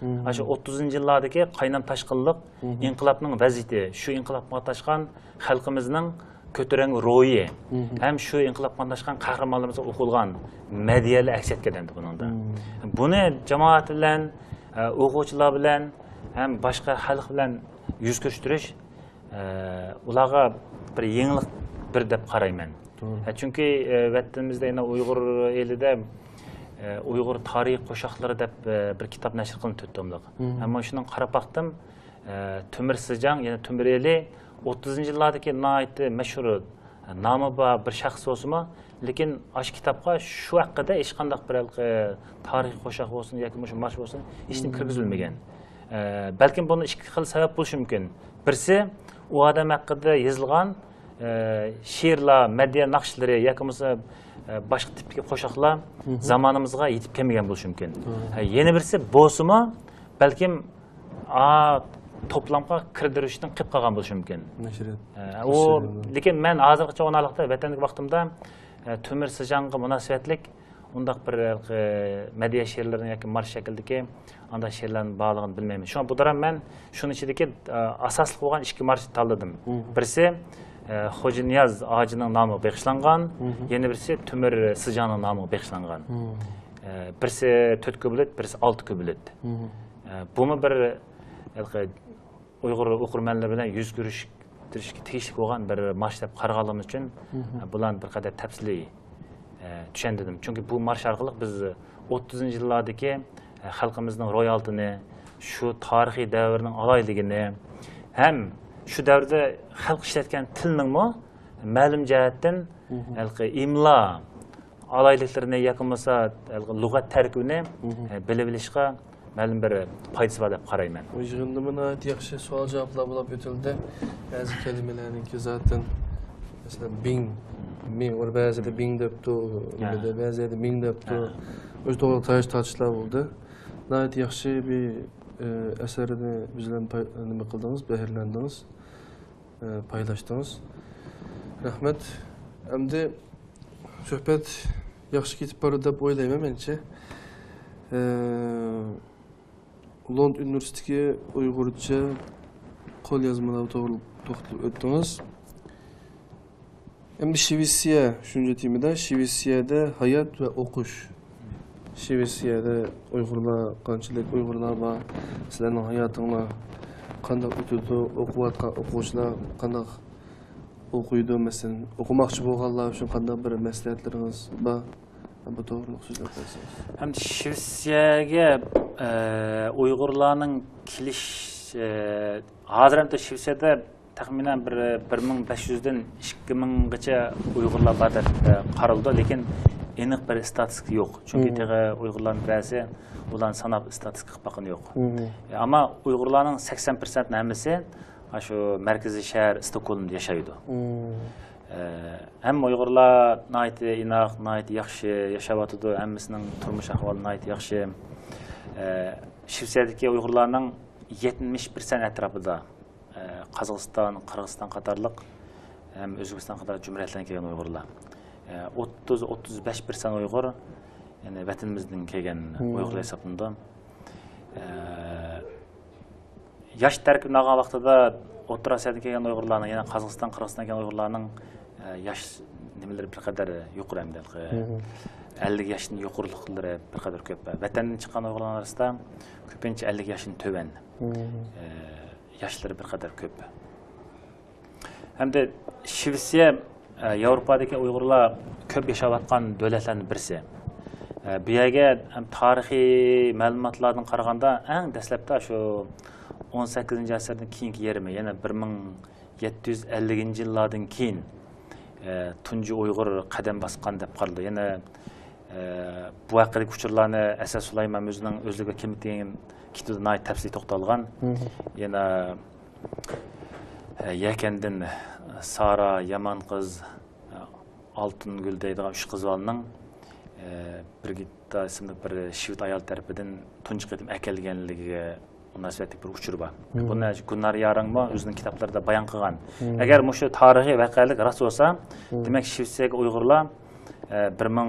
ئاشۇ ئوتتۇزىنچى يىللاردىكى قاينام تاشقىنلىق، ئىنقىلابنىڭ ۋەزىيىتى، شۇ ئىنقىلابقا قاتناشقان خەلقىمىزنىڭ كۆتۈرەڭگۈ روھى ھەم شۇ ئىنقىلابقا قاتناشقان قەھرىمانلىرىمىزغا ئوقۇلغان مەدھىيەلەر ئەكس ئەتكەن ئەمدى بۇنىڭدا. بۇنى جامائەت بىلەن، ئە، ئوقۇغۇچىلار بىلەن ھەم باشقا خەلق بىلەن يۈز كۆرۈشتۈرۈش، ئە، ئۇلارغا بىر يېڭىلىق بىر دەپ قارايمەن. توغرا. ئە، چۈنكى، ئە، ۋەتىنىمىزدە يەنە ئۇيغۇر ئېلىدە، ئە، ئۇيغۇر تارىخ قوشاقلىرى دەپ، ئە، بىر كىتاب نەشر قىلىندى، تۆت توملۇق. ھەممە شۇنىڭ قاراپ باقتىم. ئە، تۆمۈر سىجاڭ، يەنى تۆمۈر ئېلى ئوتتۇزىنچى يىللاردىكى ناھايىتى مەشھۇر، ئە، نامى بار بىر شەخس بولسىمۇ، لېكىن ئاشۇ كىتابقا شۇ ھەققىدە ھېچقانداق بىر ھېلىقى تارىخىي قوشاق بولسۇن ياكى مۇشۇ مارش بولسۇن، ھېچنېمە كىرگۈزۈلمىگەن. ئە، بەلكىم بۇنىڭ ئىككى خىل سەۋەب بولۇشى مۇمكىن. بىرسى، ئۇ ئادەم ھەققىدە يېزىلغان، ئە، شېئىرلار، مەدھىيە ناخشىلىرى ياكى بولمىسا، ئە، باشقا تىپتىكى قوشاقلار زامانىمىزغا يېتىپ كەلمىگەن بولۇشى مۇمكىن. ئە، يەنە بىرسى بولسىمۇ، بەلكىم ئا، توپلامغا كىردۈرۈشتىن قېلىپ قالغان بولۇشى مۇمكىن. نەشرىيات. ئە، ئۇ، لېكىن مەن ھازىرغىچە ئۇنى ۋەتەندىكى ۋاقتىمدا، ئە، تۆمۈر سىجاڭغا مۇناسىۋەتلىك ئۇنداق بىر، ئە، مەدھىيە شېئىرلىرىنى ياكى مارش شەكلىدىكى ئانداق شېئىرلارنى بارلىقىنى بىلمەيمەن. شۇڭا بۇ دورا مەن شۇنىڭ ئىچىدىكى، ئە، ئاساسلىق بولغان ئىككى مارشنى تاللىدىم. بىرسى، ئە، خوجانىياز ھاجىنىڭ نامىغا بېغىشلانغان، يەنە بىرسى تۆمۈر سىجاڭنىڭ نامىغا بېغىشلانغان. ئە، بىرسى تۆت كۇپلېت، بىرسى ئالتە كۇپلېت. ئە، بۇمۇ بىر ھېلىقى ئۇيغۇر ئوقۇرمەنلىرى بىلەن يۈز كۆرۈشتۈرۈشكە تېگىشلىك بولغان بىر مارش دەپ قارىغانلىقىم ئۈچۈن، ئە، بۇلارنى بىر قەدەر تەپسىلىي، ئە، چۈشەندۈردۈم. چۈنكى بۇ مارش ئارقىلىق بىز ئوتتۇزىنچى يىللاردىكى، ئە، خەلقىمىزنىڭ روھىيالىتىنى، شۇ تارىخىي دەۋرنىڭ ئالاھىدىلىكىنى ھەم شۇ دەۋردە خەلق ئىشلەتكەن تىلنىڭمۇ مەلۇم جەھەتتىن ھېلىقى ئىملا ئالاھىدىلىكلىرىنى ياكى بولمىسا ھېلىقى لۇغەت تەركىبىنى، ئە، بىلىۋېلىشقا مەلۇم بىر پايدىسى بار دەپ قارايمەن. بۇ يىغىندىمۇ ناھايىتى ياخشى سوئال-جاۋابلار بولۇپ ئۆتۈلدى. بەزى كەلىمىلەرنىڭكى زاتەن، مەسىلەن، بىڭ، مىڭ، ئۇ بەزىدە بىڭ دەپتۇ، بەزىدە مىڭ دەپتۇ. ئۆزى توغرا تاياش تارتىشلار بولدى. ناھايىتى ياخشى بىر، ئە، ئەسەرنى بىز بىلەن پاي-، نېمە قىلدىڭىز، بەھرىلەندىڭىز. ئە، پايلاشتىڭىز. رەھمەت. ئەمدى سۆھبەت ياخشى كېتىپ بارىدۇ دەپ ئويلايمەن مەنچە. ئە، لوند ئۇنىۋېرسىتېتىدىكى ئۇيغۇرچە قوليازمىلار توغرىلىق توختىلىپ ئۆتتىڭىز. ئەمدى شىۋېتسىيە، شۇنچە تېمىدا شىۋېتسىيەدە ھايات ۋە ئوقۇش. شىۋېتسىيەدە ئۇيغۇرلار قانچىلىك ئۇيغۇرلار بار؟ سىلەرنىڭ ھاياتىڭلار قانداق ئۆتىدۇ؟ ئوقۇۋاتقان ئوقۇغۇچىلار قانداق ئوقۇيدۇ؟ مەسىلەن، ئوقۇماقچى بولغانلار ئۈچۈن قانداق بىر مەسلىھەتلىرىڭىز بار؟ بۇ توغرىلىق سۆزلەپ بەرسىڭىز. ھەمدە شىۋېتسىيەگە، ئە، ئۇيغۇرلارنىڭ كېلىش، ئە، ھازىر ھەمدە شىۋېتسىيەدە تەخمىنەن بىر، بىر مىڭ بەش يۈزدىن ئىككى مىڭغىچە ئۇيغۇرلار بار دەپ، ئە، قارىلىدۇ، لېكىن ئېنىق بىر ئىستاتىستىكا يوق. چۈنكى تېخى ئۇيغۇرلارنىڭ بىرەرسى ئۇلارنى ساناپ ئىستاتىستىكا قىلىپ باققىنى يوق. ئە، ئەمما ئۇيغۇرلارنىڭ سەكسەن پىرسەنت ھەممىسى ئاشۇ مەركىزىي شەھەر ستوكھولمدا ياشايدۇ. ئە، ھەممە ئۇيغۇرلار ناھايىتى ئىناق، ناھايىتى ياخشى ياشاۋاتىدۇ، ھەممىسىنىڭ تۇرمۇش ئەھۋالى ناھايىتى ياخشى. ئە، شىۋېتسىيەدىكى ئۇيغۇرلارنىڭ يەتمىش پىرسەنت ئەتراپىدا، ئە، قازاقىستان، قىرغىزىستان قاتارلىق، ھەم ئۆزبېكىستان قاتارلىق جۇمھۇرىيەتلەردىن كەلگەن ئۇيغۇرلار. ئوتتۇز، ئوتتۇز بەش پىرسەنت ئۇيغۇر، يەنى ۋەتىنىمىزدىن كەلگەن ئۇيغۇرلار ھېسابلىنىدۇ. ياش تەركىبىنى ئالغان ۋاقتىدا ئوتتۇرا ئاسىيادىن كەلگەن ئۇيغۇرلارنىڭ، يەنە قازاقىستان، قىرغىزىستاندىن كەلگەن ئۇيغۇرلارنىڭ ياش نېمىلىرى بىر قەدەر يۇقىرى ئەمدى. ئەللىك ياشتىن يۇقىرىلىقلىرى بىر قەدەر كۆپ. ۋەتەندىن چىققان ئۇيغۇرلارنىڭ ئارىسىدا كۆپىنچە ئەللىك ياشتىن تۆۋەن ياشلىرى بىر قەدەر كۆپ. ھەمدە شىۋېتسىيە، ئە، ياۋروپادىكى ئۇيغۇرلار كۆپ ياشاۋاتقان دۆلەتلەرنىڭ بىرسى. ئە، بۇ يەرگە ھەم تارىخىي مەلۇماتلاردىن قارىغاندا، ئەڭ دەسلەپتە شۇ ئون سەككىزىنچى ئەسىرنىڭ كېيىنكى يېرىمى، يەنى بىر مىڭ يەتتە يۈز ئەللىكىنچى يىللاردىن كېيىن، ئە، تۇنجى ئۇيغۇر قەدەم باسقان دەپ قارىلىدۇ. يەنە ئە، بۇ ھەققىدىكى ئۇچۇرلارنى ئەسەت سۇلايمان ئۆزىنىڭ ئۆزلۈك ۋە كىملىكتىن كېيىن كىتابىدا ناھايىتى تەپسىلىي توختالغان. يەنە، ئە، يەكەندىن سارا، يامان قىز، ئە، ئالتۇنگۈل دەيدىغان ئۈچ قىز بالىنىڭ، ئە، بىرگىتتا ئىسىملىك بىر شىۋېت ئايال تەرىپىدىن تۇنجى قېتىم ئەكەلگەنلىكىگە مۇناسىۋەتلىك بىر ئۇچۇر بار. بۇنى گۈلنار يارىڭمۇ ئۆزىنىڭ كىتابلىرىدا بايان قىلغان. ئەگەر مۇشۇ تارىخىي ۋەقەلىك راست بولسا، دېمەك، شىۋېتسىيەگە ئۇيغۇرلار، ئە، بىر مىڭ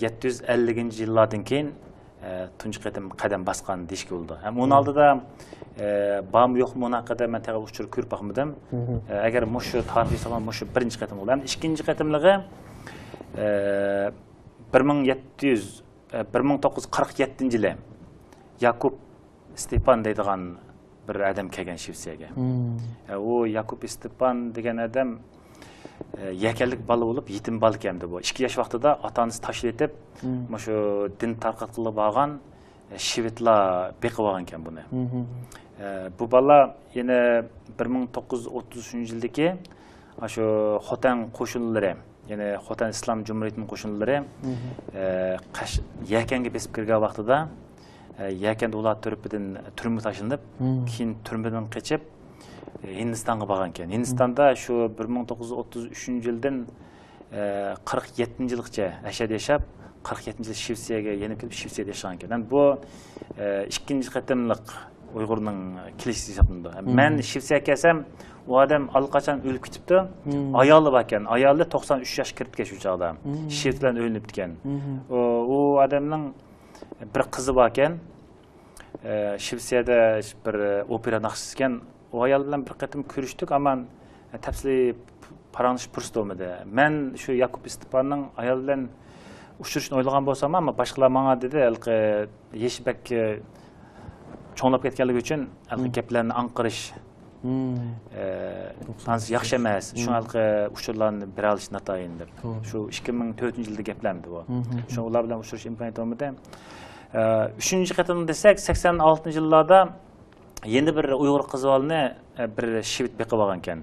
يەتتە يۈز ئەللىكىنچى يىللاردىن كېيىن، ئە، تۇنجى قېتىم قەدەم باسقان دېيىشكە بولىدۇ. ھەم ئۇنىڭ ئالدىدا، ئە، بارمۇ يوقمۇ ئۇنىڭ ھەققىدە مەن تېخى ئۇچۇر كۆرۈپ باقمىدىم. ئە، ئەگەر مۇشۇ تارىخىي سامان مۇشۇ بىرىنچى قېتىم بولدى. ھەم ئىككىنچى قېتىملىقى، ئە، بىر مىڭ يەتتە يۈز، ئە، بىر مىڭ توققۇز يۈز قىرىق يەتتىنچى يىلى ياكۇب ستېپان دەيدىغان بىر ئادەم كەلگەن شىۋېتسىيەگە. ئە، ئۇ ياكۇب ستېپان دېگەن ئادەم، ئە، يەكەنلىك بالا بولۇپ، يېتىم بالا ئىكەن ئەمدى بۇ. ئىككى ياش ۋاقتىدا ئاتا-ئانىسى تاشلىۋېتىپ، مۇشۇ دىن تارقاتقىلى بارغان، ئە، شىۋېتلار بېقىپ ئالغان ئىكەن بۇنى. ئە، بۇ بالا يەنە بىر مىڭ توققۇز يۈز ئوتتۇز ئۈچىنچى يىلدىكى ئاشۇ خوتەن قوشۇنلىرى، يەنى خوتەن ئىسلام جۇمھۇرىيىتىنىڭ قوشۇنلىرى، ئە، قەش-، يەكەنگە بېسىپ كىرگەن ۋاقتىدا، ئە، يەكەندە ئۇلار تەرىپىدىن تۈرمىگە تاشلىنىپ، كېيىن تۈرمىدىن قېچىپ، ئە، ھىندىستانغا بارغان ئىكەن. ھىندىستاندا شۇ بىر مىڭ توققۇز يۈز ئوتتۇز ئۈچىنچى يىلدىن، ئە، قىرىق يەتتىنچى يىلغىچە ئەشەدە ياشاپ، قىرىق يەتتىنچى يىلى شىۋېتسىيەگە يېنىپ كېلىپ، شىۋېتسىيەدە ياشىغان ئىكەن. يەنى بۇ، ئە، ئىككىنچى قېتىملىق ئۇيغۇرنىڭ كېلىشى ھېسابلىنىدۇ. مەن شىۋېتسىيەگە كەلسەم، ئۇ ئادەم ئاللىقاچان ئۆلۈپ كېتىپتۇ. ئايالى باركەن. ئايالى توقسان ئۈچ ياشقا كىرىپتىكەن شۇ چاغدا. شىۋېت بىلەن ئۆيلىنىپتىكەن. ئۇ، ئۇ ئادەمنىڭ بىر قىزى باركەن. ئە، شىۋېتسىيەدە بىر ئوپېرا ناخشىسى ئىكەن. ئۇ ئايال بىلەن بىر قېتىم كۆرۈشتۇق، ئەمما تەپسىلىي پاراڭلىشىش پۇرسىتى بولمىدى. مەن شۇ ياكۇب ستېپاننىڭ ئايالى بىلەن ئۇچرىشىشنى ئويلىغان بولسام، ئەمما باشقىلار ماڭا دېدى، ھېلىقى يېشى بەك چوڭلاپ كەتكەنلىكى ئۈچۈن ھېلىقى گەپلەرنى ئاڭقىرىش، ئە، ئانچە ياخشى ئەمەس. شۇڭا ھېلىقى ئۇچۇرلارنى بېرەلىشى ناتايىن دەپ. شۇ ئىككى مىڭ تۆتىنچى يىلدا گەپلەردى بۇ. شۇڭا ئۇلار بىلەن ئۇچرىشىش ئىمكانىيىتى بولمىدى. ئە، ئۈچىنچى قېتىم دېسەك، سەكسەن ئالتىنچى يىللاردا يەنە بىر ئۇيغۇر قىز بالىنى، ئە، بىر شىۋېت بېقىپ ئالغان ئىكەن.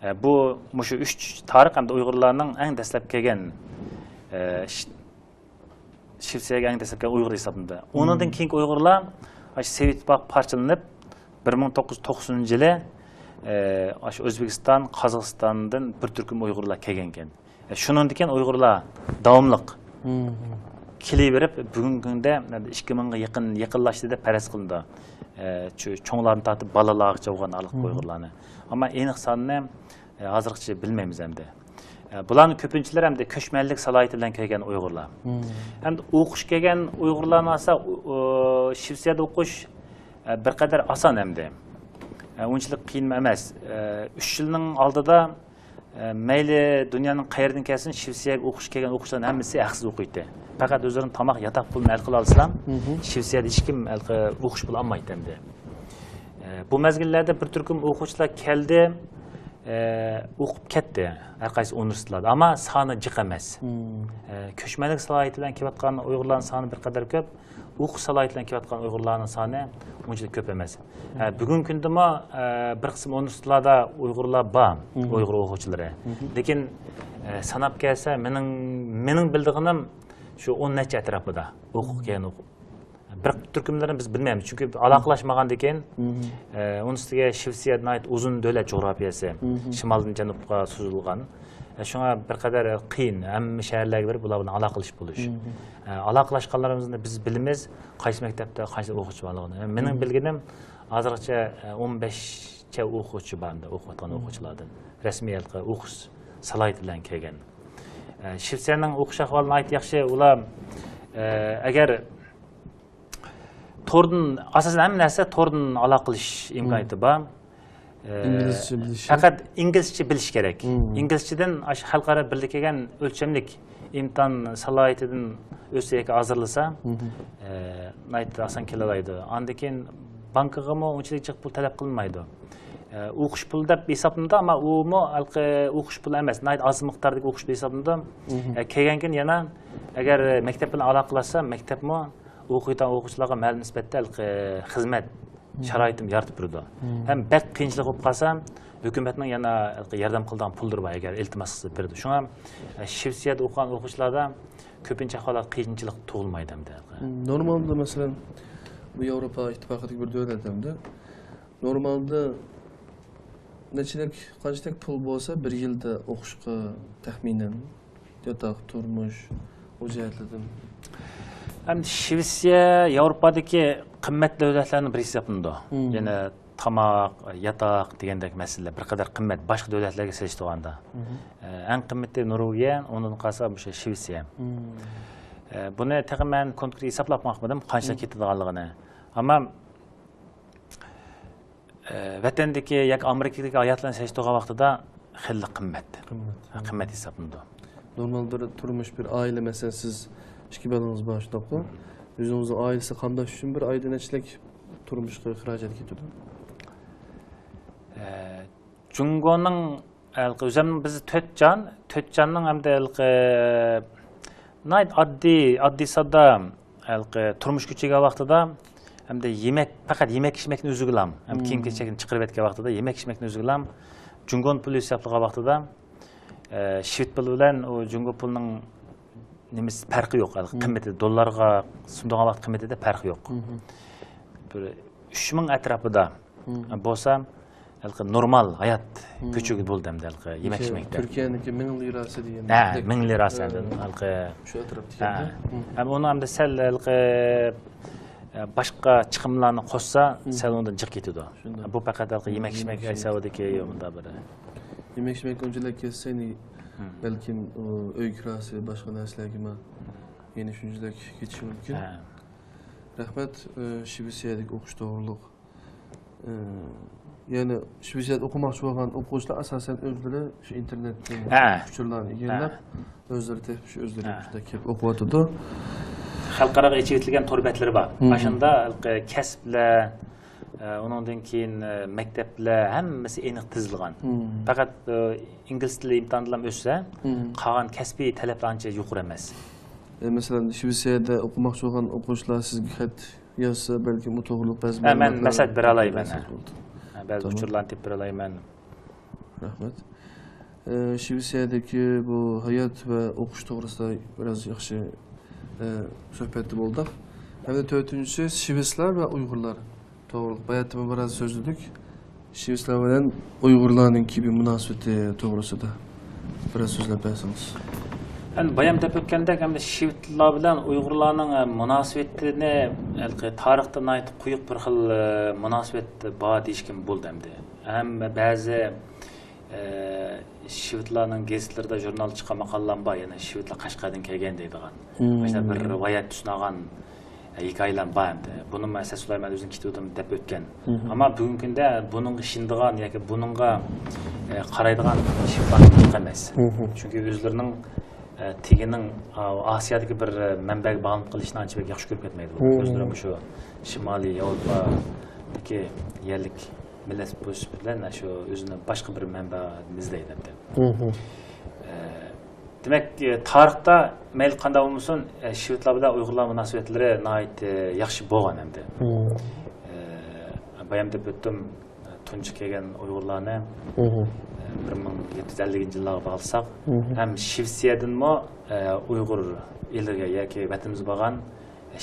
ئە، بۇ، مۇشۇ ئۈچ تارىخ ئەمدى ئۇيغۇرلارنىڭ ئەڭ دەسلەپ كەلگەن، ئە، ش-، شىۋېتسىيەگە ئەڭ دەسلەپ كەلگەن ئۇيغۇر ھېسابلىنىدۇ. ئۇنىڭدىن كېيىنكى ئۇيغۇرلار، ئاشۇ سوۋېت ئىتتىپاقى پارچىلىنىپ، بىر مىڭ توققۇز يۈز توقسىنىنچى يىلى، ئە، ئاشۇ ئۆزبېكىستان، قازاقىستاندىن بىر تۈركۈم ئۇيغۇرلار كەلگەن ئىكەن. شۇنىڭدىن كېيىن ئۇيغۇرلار داۋاملىق كېلىۋېرىپ، بۈگۈنكى كۈندە ئىككى مىڭغا يېقىن، يېقىنلاشتى دەپ پەرەز قىلىنىدۇ. ئە، چو-، چوڭلاردىن تارتىپ بالىلارغىچە بولغان ھالقا ئۇيغۇرلارنى. ئەمما ئېنىق سانىنى، ئە، ھازىرغىچە بىلمەيمىز ئەمدى. ئە، بۇلارنىڭ كۆپىنچىلىرى ئەمدى كۆچمەنلىك سالاھىيىتى بىلەن كەلگەن ئۇيغۇرلار. ئەمدى ئوقۇش كەلگەن ئۇيغۇرلارنى ئالسا، ئۇ، ئۇ، شىۋېتسىيەدە ئوقۇش، ئە، بىر قەدەر ئاسان ئەمدى. ئە، ئۇنچىلىك قىيىن ئەمەس. ئە، ئۈچ يىلنىڭ ئالدىدا ئە، مەيلى دۇنيانىڭ قەيىرىدىن كەلسۇن، شىۋېتسىيەگە ئوقۇشقا كەلگەن ئوقۇغۇچىلارنىڭ ھەممىسى ھەقسىز ئوقۇيتتى. پەقەت ئۆزلىرىنىڭ تاماق، ياتاق پۇلىنى ھەل قىلالىسىلا، شىۋېتسىيەدە ھېچكىم ھېلىقى ئوقۇش پۇلى ئالمايتتى ئەمدى. ئە، بۇ مەزگىللەردە بىر تۈركۈم ئوقۇغۇچىلار كەلدى، ئە، ئوقۇپ كەتتى ھەر قايسى ئۇنىۋېرسىتېتلاردا. ئەمما سانى جىق ئەمەس. ئە، كۆچمەنلىك سالاھىيىتى بىلەن كېلىۋاتقان ئۇيغۇرلارنىڭ سانى بىر قەدەر كۆپ. ئوقۇش سالاھىيىتى بىلەن كېلىۋاتقان ئۇيغۇرلارنىڭ سانى ئۇنچىلىك كۆپ ئەمەس. ئە، بۈگۈنكى كۈندىمۇ، ئە، بىر قىسىم ئۇنىۋېرسىتېتلاردا ئۇيغۇرلار بار، ئۇيغۇر ئوقۇغۇچىلىرى. لېكىن، ئە، ساناپ كەلسە، مېنىڭ، مېنىڭ بىلىدىغىنىم شۇ ئون نەچچە ئەتراپىدا ئوقۇپ كەلگەن ئوقۇ-، بىر تۈركۈملىرىنى بىز بىلمەيمىز، چۈنكى ئالاقىلاشمىغاندىكىن، ئە، ئۇنىڭ ئۈستىگە شىۋېتسىيە ناھايىتى ئۇزۇن دۆلەت جۇغراپىيەسى، شىمالدىن جەنۇبقا سوزۇلغان. ئە، شۇڭا بىر قەدەر قىيىن، ھەممە شەھەرلەرگە بېرىپ، ئۇلار بىلەن ئالاقىلىشىپ بولۇش. ئە، ئالاقىلاشقانلىرىمىزنى بىز بىلىمىز، قايسى مەكتەپتە قانچە ئوقۇغۇچى بارلىقىنى. مېنىڭ بىلگىنىم، ھازىرغىچە، ئە، ئون بەش نەچچە ئوقۇغۇچى بار ئەمدى، ئوقۇۋاتقان ئوقۇغۇچىلاردىن. رەسمىي ھېلىقى ئوقۇش سالاھىيىتى بىلەن كەلگەن. ئە، شىۋېتسىيەنىڭ ئوقۇش ئەھۋالى ناھايىتى ياخشى. ئۇلار، ئە، ئەگەر توردىن، ئاساسەن ھەممە نەرسە توردىن ئالاقە قىلىش ئىمكانىيىتى بار. ئە، ئىنگلىزچە بىلىشى. پەقەت ئىنگلىزچە بىلىش كېرەك. مم. ئىنگلىزچىدىن ئاشۇ خەلقئارا بىرلىككە كەلگەن ئۆلچەملىك ئىمتىھان سالاھىيىتىدىن ئۆتسە ياكى ھازىرلىسا، مم. ئە، ناھايىتى ئاسان كېلەلەيدۇ. ئاندىن كېيىن بانكىغىمۇ ئۇنچىلىك جىق پۇل تەلەپ قىلمايدۇ. ئە، ئوقۇش پۇلى دەپ ھېسابلىنىدۇ، ئەمما ئۇمۇ ھېلىقى ئوقۇش پۇلى ئەمەس، ناھايىتى ئاز مىقداردىكى ئوقۇش پۇلى ھېسابلىنىدۇ. مم. ئە، كەلگەندىن كېيىن يەنە ئەگەر مەكتەپ بىلەن ئالاقىلەشسە، مەكتەپمۇ ئوقۇيدىغان ئوقۇغۇچىلارغا مەلۇم نىسبەتتە ھېلىقى خىزمەت شارائىتىمۇ يارىتىپ بېرىدۇ. مم. ھەم بەك قىيىنچىلىق بولۇپ قالسا، ھۆكۈمەتنىڭ يەنە ياردەم قىلىدىغان پۇللىرى بار، ئەگەر ئىلتىماس قىلسا بېرىدۇ. شۇڭا، ئە، شىۋېتسىيەدە ئوقۇغان ئوقۇغۇچىلاردا كۆپىنچە ئەھۋالدا قىيىنچىلىق تۇغۇلمايدۇ ئەمدى. مم، نورمالدا، مەسىلەن، بۇ ياۋروپا ئىتتىپاقىدىكى بىر دۆلەت ئەمدى. نورمالدا نەچچىلىك، قانچىلىك پۇل بولسا بىر يىلدا ئوقۇشقا تەخمىنەن؟ ياتاق، تۇرمۇش، ئۇ جەھەتلەردىن. ئەمدى شىۋېتسىيە ياۋروپادىكى قىممەت دۆلەتلەرنىڭ بىرى ھېسابلىنىدۇ. مم. يەنە تاماق، ياتاق دېگەندەك مەسىلىلەر بىر قەدەر قىممەت باشقا دۆلەتلەرگە سېلىشتۇرغاندا. مم. ئە، ئەڭ قىممىتى نورۋېگىيە، ئۇنىڭدىن قالسا مۇشۇ شىۋېتسىيە. مم. ئە، بۇنى تېخى مەن كونكرېت ھېسابلاپ باقمىدىم، قانچىلىك مم. كېتىدىغانلىقىنى. ئەمما ئە، ۋەتەندىكى ياكى ئامېرىكىدىكى ھاياتلارنى سېلىشتۇرغان ۋاقتىدا خېلىلا قىممەت. قىممەت. ھە، قىممەت ھېسابلىنىدۇ. نورمال بىر تۇرمۇش، بىر ئائىلە، مەسىلەن، سىز ئىككى بالىڭىز بار، شۇنداققۇ؟ ئۆزىڭىزنىڭ ئائىلىسى قامداش ئۈچۈن بىر ئايدا نەچچىلىك تۇرمۇشقا خىراجەت كېتىدۇ؟ ئە، جۇڭگونىڭ ھېلىقى ئۆزەمنىڭ بىز تۆت جان، تۆت جاننىڭ ئەمدى ھېلىقى ناھايىتى ئاددىي، ئاددىي ساددا ھېلىقى تۇرمۇشقا كۆچۈرگەن ۋاقتىدا ئەمدى يېمەك، پەقەت يېمەك ئىچمەكنى ئۆزىگىلا، ھەم كىيىم كېچەكنى چىقىرىپ ئەتكەن ۋاقتىدا يېمەك ئىچمەكنى ئۆزىگىلا جۇڭگو پۇلى ھېسابلىغان ۋاقتىدا، ئە، شىۋېت پۇلى بىلەن ئۇ جۇڭگو پۇلىنىڭ نېمىسى پەرقى يوق، ھېلىقى قىممىتى دوللارغا سۇنىدىغان ۋاقىت قىممىتىدە پەرق يوق. بىر ئۈچ مىڭ ئەتراپىدا بولسا، ھېلىقى نورمال ھايات كۆچۈرگىلى بولدى ئەمدى ھېلىقى يېمەك ئىچمەكتە. تۈركىيەنىڭكى مىڭ لىراسى دېگەن. ھە، مىڭ لىراسى ئەمدى ھېلىقى. شۇ ئەتراپتىكى. ھە. ھەم ئۇنىڭ ئەمدى سەل ھېلىقى، ئە، باشقا چىقىملارنى قوشسا، سەل ئۇنىڭدىن جىق كېتىدۇ. شۇنداق. بۇ پەقەت ھېلىقى يېمەك ئىچمەك ھېسابىدىكى مۇنداق بىر. يېمەك ئىچمەك ئۇنچىلىك كەتسە، بەلكىم ئۇ ئۆي كىراسى، باشقا نەرسىلەرگىمۇ يەنە شۇنچىلىك كېتىشى مۇمكىن. ھە. رەھمەت، ئە، شىۋېتسىيەدىكى ئوقۇش توغرۇلۇق. ئە، يەنى شىۋېتسىيەدە ئوقۇماقچى بولغان ئوقۇغۇچىلار ئاساسەن ئۆزلىرى شۇ ئىنتېرنېتتىن ھە. ئۇچۇرلارنى ئىگىلەپ، ھە. ئۆزلىرى تېپىپ شۇ ئۆزلىرى ھە. شۇنداق كېلىپ ئوقۇۋاتىدۇ. خەلقئاراغا ئېچىۋېتىلگەن تور بەتلىرى بار. مم. ئاشۇندا ھېلىقى كەسىپلەر، ئە، ئۇنىڭدىن كېيىن، ئە، مەكتەپلەر ھەممىسى ئېنىق تىزىلغان. مم. پەقەت، ئە، ئىنگلىز تىلى ئىمتىھانىدىلا ئۆتسە، مم. قالغان كەسپىي تەلەپلەر ئانچە يۇقىرى ئەمەس. ئە، مەسىلەن، شىۋېتسىيەدە ئوقۇماقچى بولغان ئوقۇغۇچىلار سىزگە خەت يازسا، بەلكىم ئۇ توغرۇلۇق بەزى ھە، مەن مەلۇماتلار مەسلىھەت بېرەلەيمەن. مەسلىھەت بولىدۇ. ھە، بەزى تامام. ئۇچۇرلارنى تېپىپ بېرەلەيمەن. رەھمەت. ئە، شىۋېتسىيەدىكى بۇ ھايات ۋە ئوقۇش توغرىسىدا بىراز ياخشى، ئە، سۆھبەتتە بولدۇق. ھەمدە تۆتىنچىسى، شىۋېتلار ۋە ئۇيغۇرلار توغرۇلۇق باياتىمۇ بىراز سۆزلىدۇك. شىۋېتلار بىلەن ئۇيغۇرلارنىڭكى بىر مۇناسىۋىتى توغرىسىدا بىراز سۆزلەپ بەرسىڭىز. ئەمدى بايام دەپ ئۆتكەندەك، ئەمدى شىۋېتلار بىلەن ئۇيغۇرلارنىڭ، ئە، مۇناسىۋىتىنى ھېلىقى تارىختا ناھايىتى قويۇق بىر خىل، ئە، مۇناسىۋەت بار دېيىشكىمۇ بولىدۇ ئەمدى. ھەم بەزى ئە، شىۋېتلارنىڭ گېزىتلىرىدا، ژۇرنالدا چىققان ماقالىلەرمۇ بار، يەنى شىۋېتلار قەشقەردىن كەلگەن دەيدىغان. مم. مۇشۇنداق بىر رىۋايەت تۈسۈنۈلگەن ھېكايىلەرمۇ بار ئەمدى. بۇنىمۇ ئەسەت سۇلايمان ئۆزۈم كېتىۋاتىمەن دەپ ئۆتكەن. مم. ئەمما بۈگۈنكى كۈندە بۇنىڭغا ئىشىنىدىغان ياكى بۇنىڭغا، ئە، قارايدىغان شىۋېتلار جىق ئەمەس. مم. چۈنكى ئۆزلىرىنىڭ، ئە، تېگىنىڭ، ئا، ئاسىيادىكى بىر مەنبەگە باغلىنىپ قېلىشنى ئانچە بەك ياخشى كۆرۈپ كەتمەيدۇ. مم. ئۆزلىرى مۇشۇ شىمالىي ياۋروپادىكى يەرلىك مىللەت بولۇش بىلەن شۇ ئۆزىنىڭ باشقا بىر مەنبەنى ئىزدەيدۇ ئەمدى. مم. ئە، دېمەك، ئە، تارىختا مەيلى قانداق بولمىسۇن، ئە، شىۋېتلار بىلەن ئۇيغۇرلار مۇناسىۋەتلىرى ناھايىتى ياخشى بولغان ئەمدى. مم. ئە، بايام دەپ ئۆتتۈم، تۇنجى كەلگەن ئۇيغۇرلارنى، مم. ئە، بىر مىڭ يەتتە يۈز ئەللىكىنچى يىللارغا باغلىساق، مم. ھەم شىۋېتسىيەدىنمۇ، ئە، ئۇيغۇر ئىلىگە ياكى ۋەتىنىمىزگە بارغان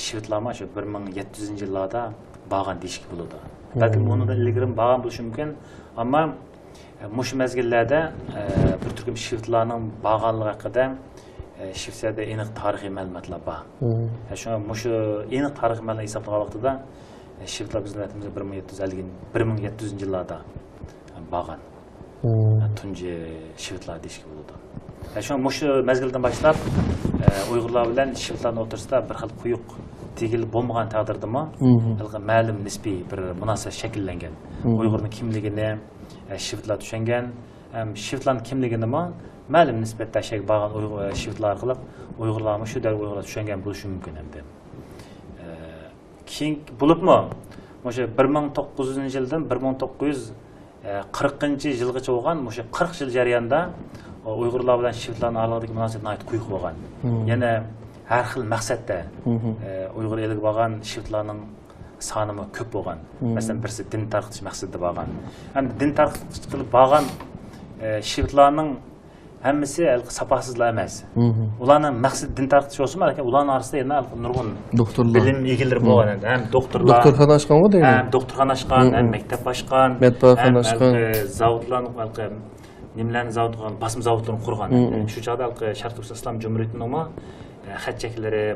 شىۋېتلارمۇ شۇ بىر مىڭ يەتتە يۈزىنچى يىللاردا بارغان دېيىشكە بولىدۇ. بەلكىم مم. ئۇنىڭدىن ئىلگىرىمۇ بارغان بولۇشى مۇمكىن، ئەمما، ئە، مۇشۇ مەزگىللەردە، ئە، بىر تۈركۈم شىۋېتلارنىڭ بارغانلىقى ھەققىدە، ئە، شىۋېتسىيەدە ئېنىق تارىخىي مەلۇماتلار بار. مم. ئە، شۇڭا مۇشۇ ئېنىق تارىخىي مەلۇمات ھېسابلىغان ۋاقتىدا، ئە، شىۋېتلار بىزنىڭ ۋەتىنىمىزگە بىر مىڭ يەتتە يۈز ئەللىك، بىر مىڭ يەتتە يۈزىنچى يىللاردا بارغان. مم. تۇنجى شىۋېدلار دېيىشكە بولىدۇ. شۇڭا مۇشۇ مەزگىلدىن باشلاپ، ئە، ئۇيغۇرلار بىلەن شىۋېدلارنىڭ ئوتتۇرىسىدا بىر خىل قويۇق دېگىلى بولمىغان تەقدىردىمۇ، مم. ھېلىقى مەلۇم نىسپىي بىر مۇناسىۋەت شەكىللەنگەن. مم. ئۇيغۇرنىڭ كىملىكىنى، ئە، شىۋېدلار چۈشەنگەن، ھەم شىۋېدلارنىڭ كىملىكىنىمۇ مەلۇم نىسبەتتە شەيگە بارغان ئۇيغۇر، شىۋېدلار ئارقىلىق ئۇيغۇرلارمۇ شۇ دەۋر ئۇيغۇرلار چۈشەنگەن بولۇشى مۇمكىن ئەمدى. ئە، كېيىن بولۇپمۇ مۇشۇ بىر مىڭ توققۇز يۈزىنچى يىلدىن بىر مىڭ توققۇز يۈز قىرىقىنچى يىلغىچە بولغان مۇشۇ قىرىق يىل جەريانىدا ئۇيغۇرلار بىلەن شىۋېدلارنىڭ ئارىلىقىدىكى مۇناسىۋەت ناھايىتى قويۇق بولغان. مم. يەنە ھەر خىل مەقسەتتە، مم. ئە، ئۇيغۇر ئېلىگە بارغان شىۋېدلارنىڭ سانىمۇ كۆپ بولغان. مم. مەسىلەن، بىرسى دىن تارقىتىش مەقسىتىدە بارغان. ھەم دىن تارقىتىش قىلىپ بارغان، ئە، شىۋېدلارنىڭ ھەممىسى ھېلىقى ساپاسىزلار ئەمەس. مم. ئۇلارنىڭ مەقسىتى دىن تارقىتىش بولسىمۇ، لېكىن ئۇلارنىڭ ئارىسىدا يەنە ھېلىقى نۇرغۇن دوختۇرلار. بىلىم ئىگىلىرى مم. بولغان، ھەم دوختۇرلار، دوختۇرخانا ئاچقانغۇ دەيمەن. ھەم دوختۇرخانا ئاچقان، مم. ھەم مەكتەپ ئاچقان، مەتبەخانا ھەم ئاچقان. ھېلىقى زاۋۇتلارنى، ھېلىقى نېمىلەرنى زاۋۇت قىلغان، باسما زاۋۇتلىرىنى قۇرغان. مم. شۇ چاغدا ھېلىقى شەرقىي تۈركىستان ئىسلام جۇمھۇرىيىتىنىڭمۇ، ئە، خەت چەكلىرى،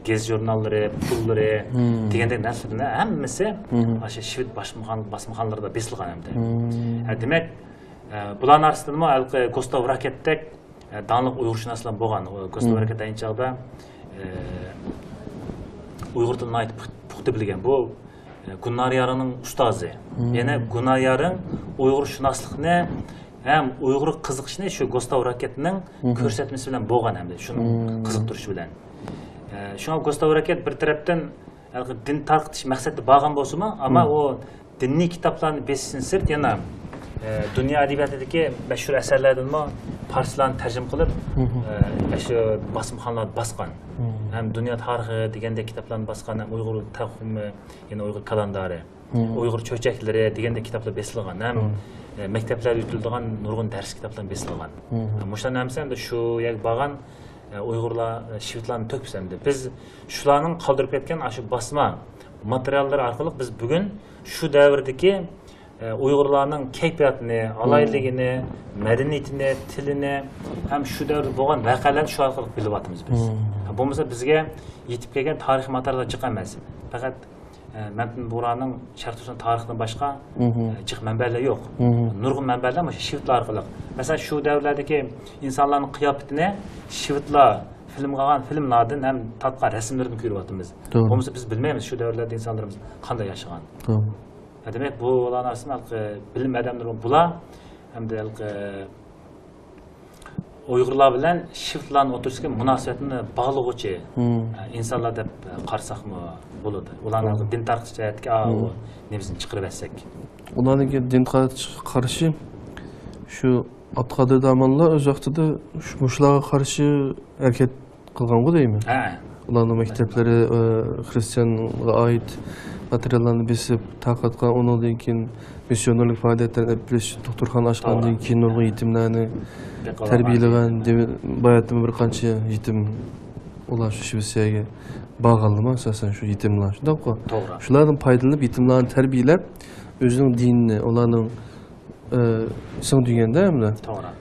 گېزىت ژۇرناللىرى، پۇللىرى مم. دېگەندەك نەرسىلەرنى ھەممىسى مم. ئاشۇ شىۋېد باسمىخان-، باسمىخانىلىرىدا بېسىلغان ئەمدى. مم. ئە، دېمەك، ئە، بۇلارنىڭ ئارىسىدىمۇ ھېلىقى گۇستاۋ راكېتتەك، ئە، داڭلىق ئۇيغۇرشۇناسلار بولغان. ئۇ گۇستاۋ مم. راكېت ئەينى چاغدا، ئە، ئۇيغۇر تىلىنى ناھايىتى پۇخ-، پۇختا بىلگەن. بۇ، ئە، گۈلنار يارىڭنىڭ ئۇستازى. مم. يەنە گۈلنار يارىڭ ئۇيغۇرشۇناسلىقنى ھەم ئۇيغۇرغا قىزىقىشنى شۇ گۇستاۋ راكېتنىڭ مم. كۆرسەتمىسى بىلەن بولغان ئەمدى، شۇنىڭ مم. قىزىقتۇرۇشى بىلەن. ئە، شۇڭا گۇستاۋ راكېت بىر تەرەپتىن ھېلىقى دىن تارقىتىش مەقسەتتە بارغان بولسىمۇ، ئەمما مم. ئۇ دىنىي كىتابلارنى بېسىشتىن سىرت يەنە، ئە، دۇنيا ئەدەبىياتىدىكى مەشھۇر ئەسەرلەردىنمۇ پارسچىلارنى تەرجىمە قىلىپ، مم. ئە، شۇ باسمىخانىلاردا باسقان. مم. ھەم دۇنيا تارىخى دېگەندەك كىتابلارنى باسقان، ھەم ئۇيغۇر تەۋخۇمى، يەنە ئۇيغۇر كالەندارى. مم. ئۇيغۇر چۆچەكلىرى دېگەندەك كىتابلار بېسىلغان، ھەم، مم. ئە، مەكتەپلەردە ئۆتۈلىدىغان نۇرغۇن دەرس كىتابلار بېسىلغان. مم. مۇشۇلارنىڭ ھەممىسى ئەمدى شۇ يەرگە بارغان، ئە، ئۇيغۇرلار، ئە، شىۋېدلارنىڭ تۆھپىسى ئەمدى. بىز شۇلارنىڭ قالدۇرۇپ كەتكەن ئاشۇ باسما ماتېرىياللىرى ئارقىلىق بىز بۈگۈن شۇ دەۋردىكى، ئە، ئۇيغۇرلارنىڭ كەيپىياتىنى، مم. ئالاھىدىلىكىنى، مەدەنىيىتىنى، تىلىنى ھەم شۇ دەۋردە بولغان ۋەقەلەرنى شۇ ئارقىلىق بىلىۋاتىمىز بىز. مم. بولمىسا بىزگە يېتىپ كەلگەن تارىخىي ماتېرىياللار جىق ئەمەس. پەقەت ئە، مەمتىمىن بۇغرانىڭ شەرقىي تۈركىستان تارىخىدىن باشقا، مم. ئە، جىق مەنبەلەر يوق. مم. نۇرغۇن مەنبەلەر مۇشۇ شىۋېدلار ئارقىلىق. مەسىلەن، شۇ دەۋرلەردىكى ئىنسانلارنىڭ قىياپىتىنى شىۋېدلار فىلىمغا ئالغان فىلىملاردىن ھەم تارتقان رەسىملىرىدىن كۆرۈۋاتىمىز. توغرا. بولمىسا بىز بىلمەيمىز شۇ دەۋرلەردە ئىنسانلىرىمىز قانداق ياشىغان. توغرا. ھە، دېمەك، بۇلارنىڭ ئارىسىدا ھېلىقى بىلىم ئادەملىرى بۇلار ھەمدە ھېلىقى ئۇيغۇرلار بىلەن شىۋېدلارنىڭ ئوتتۇرىسىدىكى مۇناسىۋەتنى باغلىغۇچى، مم. ئە، ئىنسانلار دەپ، ئە، قارىساقمۇ بولىدۇ. ئۇلارنىڭ توغرا. دىن تارقىتىش جەھەتتىكى، ئا، مم. ئۇ نېمىسىنى چىقىرىۋەتسەك. ئۇلارنىڭكى دىن تارقىتىشقا قارشى شۇ ئابدۇقادىر داموللا ئۆز ۋاقتىدا شۇ، مۇشۇلارغا قارشى ھەرىكەت قىلغانغۇ دەيمەن. ھە. ئۇلارنىڭ مەكتەپلىرى، ئە، خرىستىيانغا ئائىت ماتېرىياللارنى بېسىپ تارقاتقان، ئۇنىڭدىن كېيىن مىسسىيونېرلىك پائالىيەتلەرنى ئېلىپ بېرىش، دوختۇرخانا ئاچقاندىن توغرا. كېيىن نۇرغۇن يېتىملەرنى بەك تەربىيەلىگەن، دېمە-، باياتىنمۇ بىر قانچە يېتىم ئۇلار شۇ شىۋېتسىيەگە بارغانلىما ئاساسەن شۇ يېتىملار، شۇنداققۇ؟ توغرا. شۇلاردىن پايدىلىنىپ يېتىملارنى تەربىيەلەپ، ئۆزىنىڭ دىنىنى، ئۇلارنىڭ، ئە، سىڭدۈرگەندە ھەمدە. توغرا.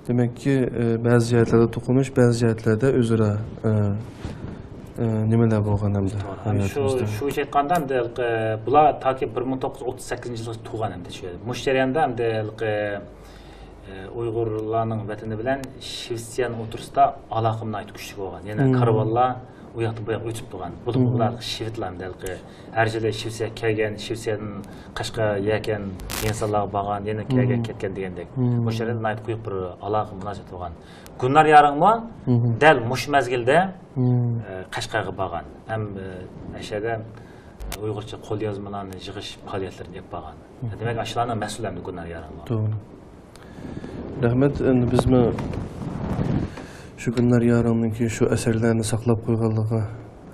دېمەككى، ئە، بەزى جەھەتلەردە توقۇنۇش، بەزى جەھەتلەردە ئۆزئارا، ئە، ئە، نېمىلەر بولغان ئەمدى توغرا. ھەم شۇ، ھاياتىمىزدا. شۇ ئىش ئېيتقاندا ئەمدى ھېلىقى بۇلار تاكى بىر مىڭ توققۇز يۈز ئوتتۇز سەككىزىنچى يىلغىچە تۇرغان ئەمدى شۇ يەردە. مۇشۇ جەرياندا ئەمدى ھېلىقى، ئە، ئۇيغۇرلارنىڭ ۋەتىنى بىلەن شىۋېتسىيەنىڭ ئوتتۇرىسىدا ئالاقە ناھايىتى كۈچلۈك بولغان. يەنە مم. كارۋانلار ئۇ ياقتىن بۇ ياققا ئۆتۈپ تۇرغان. بولۇپمۇ مم. بۇلار شىۋېتلار ئەمدى ھېلىقى ھەر يىلى شىۋېتسىيەگە كەلگەن، شىۋېتسىيەدىن قەشقەر يەكەن يېڭىسانلارغا بارغان، يەنە كەلگەن، مم. كەتكەن دېگەندەك. مم. مۇشۇ يەردە ناھايىتى قويۇق بىر ئالاقە مۇناسىۋەت بولغان. گۈلنار يارىڭمۇ مم. دەل مۇشۇ مەزگىلدە، مم. ئە، قەشقەرگە بارغان. ھەم، ئە، ئەشەدە ئۇيغۇرچە قوليازمىلارنى يىغىش پائالىيەتلىرىنى ئېلىپ بارغان. مم. دېمەك، ئاشۇلارنىڭ مەسئۇلى ئەمدى گۈلنار يارىڭمۇ. توغرا. رەھمەت. ئەمدى بىزمۇ شۇ گۈلنار يارىڭنىڭكى شۇ ئەسەرلەرنى ساقلاپ قويغانلىقىغا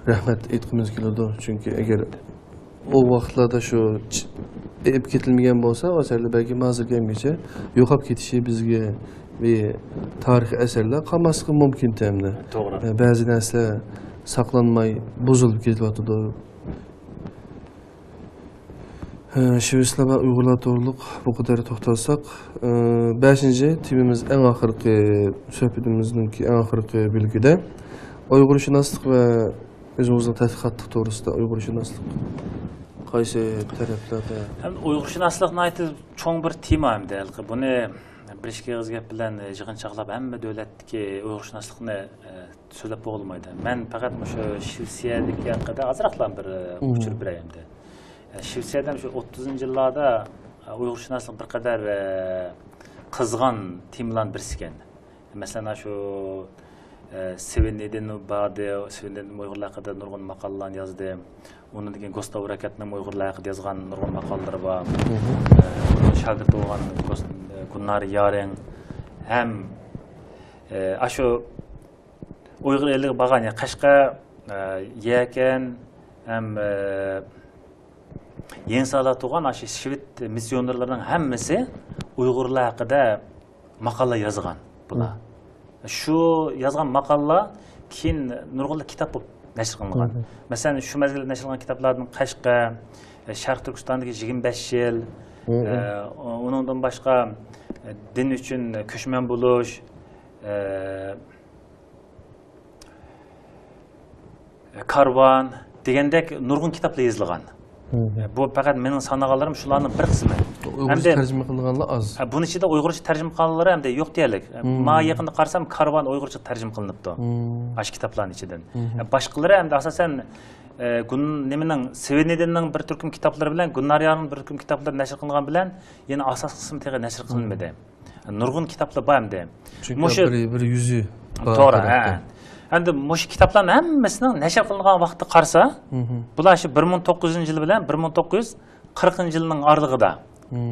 رەھمەت ئېيتقۇمىز كېلىدۇ. چۈنكى ئەگەر ئۇ ۋاقىتلاردا شۇ چ-، ئېلىپ كېتىلمىگەن بولسا، ئۇ ئەسەرلەر بەلكىم ھازىرغىچە يوقاپ كېتىشى بىزگە بىر تارىخىي ئەسەرلەر قالماسلىقى مۇمكىن ئەمدى. توغرا. ئە، بەزى نەرسىلەر ساقلانماي بۇزۇلۇپ كېتىۋاتىدۇ. ھە، شىۋېتسىيە ۋە ئۇيغۇرلار توغرۇلۇق بۇ قەدەر توختالساق، ئە، بەشىنچى تېمىمىز، ئەڭ ئاخىرقى سۆھبىتىمىزنىڭكى ئەڭ ئاخىرقى بۆلىكىدە ئۇيغۇرشۇناسلىق ۋە ئۆزىڭىزنىڭ تەتقىقاتلىق توغرىسىدا ئۇيغۇرشۇناسلىق. قايسى تەرەپلەردە؟ ھەم ئۇيغۇرشۇناسلىق ناھايىتى چوڭ بىر تېما ئەمدى ھېلىقى. بۇنى بىر ئىككى ئېغىز گەپ بىلەن يىغىن چاغلاپ ھەممە دۆلەتتىكى ئۇيغۇرشۇناسلىقنى، ئە، سۆزلەپ بولمايدۇ. مەن پەقەت مۇشۇ شىۋېتسىيەدىكى ھەققىدە ئازراقلا بىر، ئە، ئۇچۇر بېرەي ئەمدى. ئە، شىۋېتسىيەدە شۇ ئوتتۇزىنچى يىللاردا، ئە، ئۇيغۇرشۇناسلىق بىر قەدەر، ئە، قىزغان تېمىلارنىڭ بىرسى ئىكەن. مەسىلەن، شۇ، ئە، سېۋېن نېدىن باردى، سېۋېن نېدىن ئۇيغۇرلار ھەققىدە نۇرغۇن ماقالىلارنى يازدى. ئۇنىڭدىن كېيىن گۇستاۋ رېكەتنىڭ ئۇيغۇرلار ھەققىدە يازغان نۇرغۇن ماقالىلىرى بار. ئە، ئۇنىڭ شاگىرتى بولغان گۇس-، ئە، گۈلنار يارىڭ ھەم، ئە، ئاشۇ ئۇيغۇر ئېلىغا بارغان، يا قەشقەر، ئە، يەكەن ھەم، ئە، يېڭىسالا تۇغان ئاشۇ شىۋېت مىسسىيونېرلىرىنىڭ ھەممىسى ئۇيغۇرلار ھەققىدە ماقالە يازغان بۇلار. شۇ يازغان ماقالىلار كېيىن نۇرغۇنلىغان كىتاب بولۇپ نەشر قىلىنغان. مەسىلەن، شۇ مەزگىلدە نەشر قىلىنغان كىتابلاردىن قەشقەر، شەرقىي تۈركىستاندىكى يىگىرمە بەش يىل، ئە، ئۇنىڭدىن باشقا، ئە، دىن ئۈچۈن كۆچمەن بولۇش، ئە، كارۋان دېگەندەك نۇرغۇن كىتابلار يېزىلغان. بۇ پەقەت مېنىڭ سانىغانلىرىم شۇلارنىڭ بىر قىسمى. ئۇيغۇرچە تەرجىمە قىلىنغانلار ئاز. ئە، بۇنىڭ ئىچىدە ئۇيغۇرچە تەرجىمە قىلغانلىرى ئەمدى يوق دېيەرلىك. ماڭا يېقىندا قارىسام، كارۋان ئۇيغۇرچە تەرجىمە قىلىنىپتۇ. ئاشۇ كىتابلارنىڭ ئىچىدىن. ئە، باشقىلىرى ئەمدى ئاساسەن، ئە، گۇن-، نېمىنىڭ، سېۋېنىدىننىڭ بىر تۈركۈم كىتابلىرى بىلەن گۈلنار يارىڭنىڭ بىر تۈركۈم كىتابلىرى نەشر قىلىنغان بىلەن يەنە ئاساسلىق قىسمى تېخى نەشر قىلىنمىدى. نۇرغۇن كىتابلار بار ئەمدى. چۈنكى مۇشۇ بىر، بىر يۈزى بار توغرا، تەرەپتە. ئەمدى مۇشۇ كىتابلارنىڭ ھەممىسىنىڭ نەشر قىلىنغان ۋاقتىدا قارىسا، بۇلار شۇ بىر مىڭ توققۇز يۈزىنچى يىل بىلەن بىر مىڭ توققۇز يۈز قىرىقىنچى يىلنىڭ ئارىلىقىدا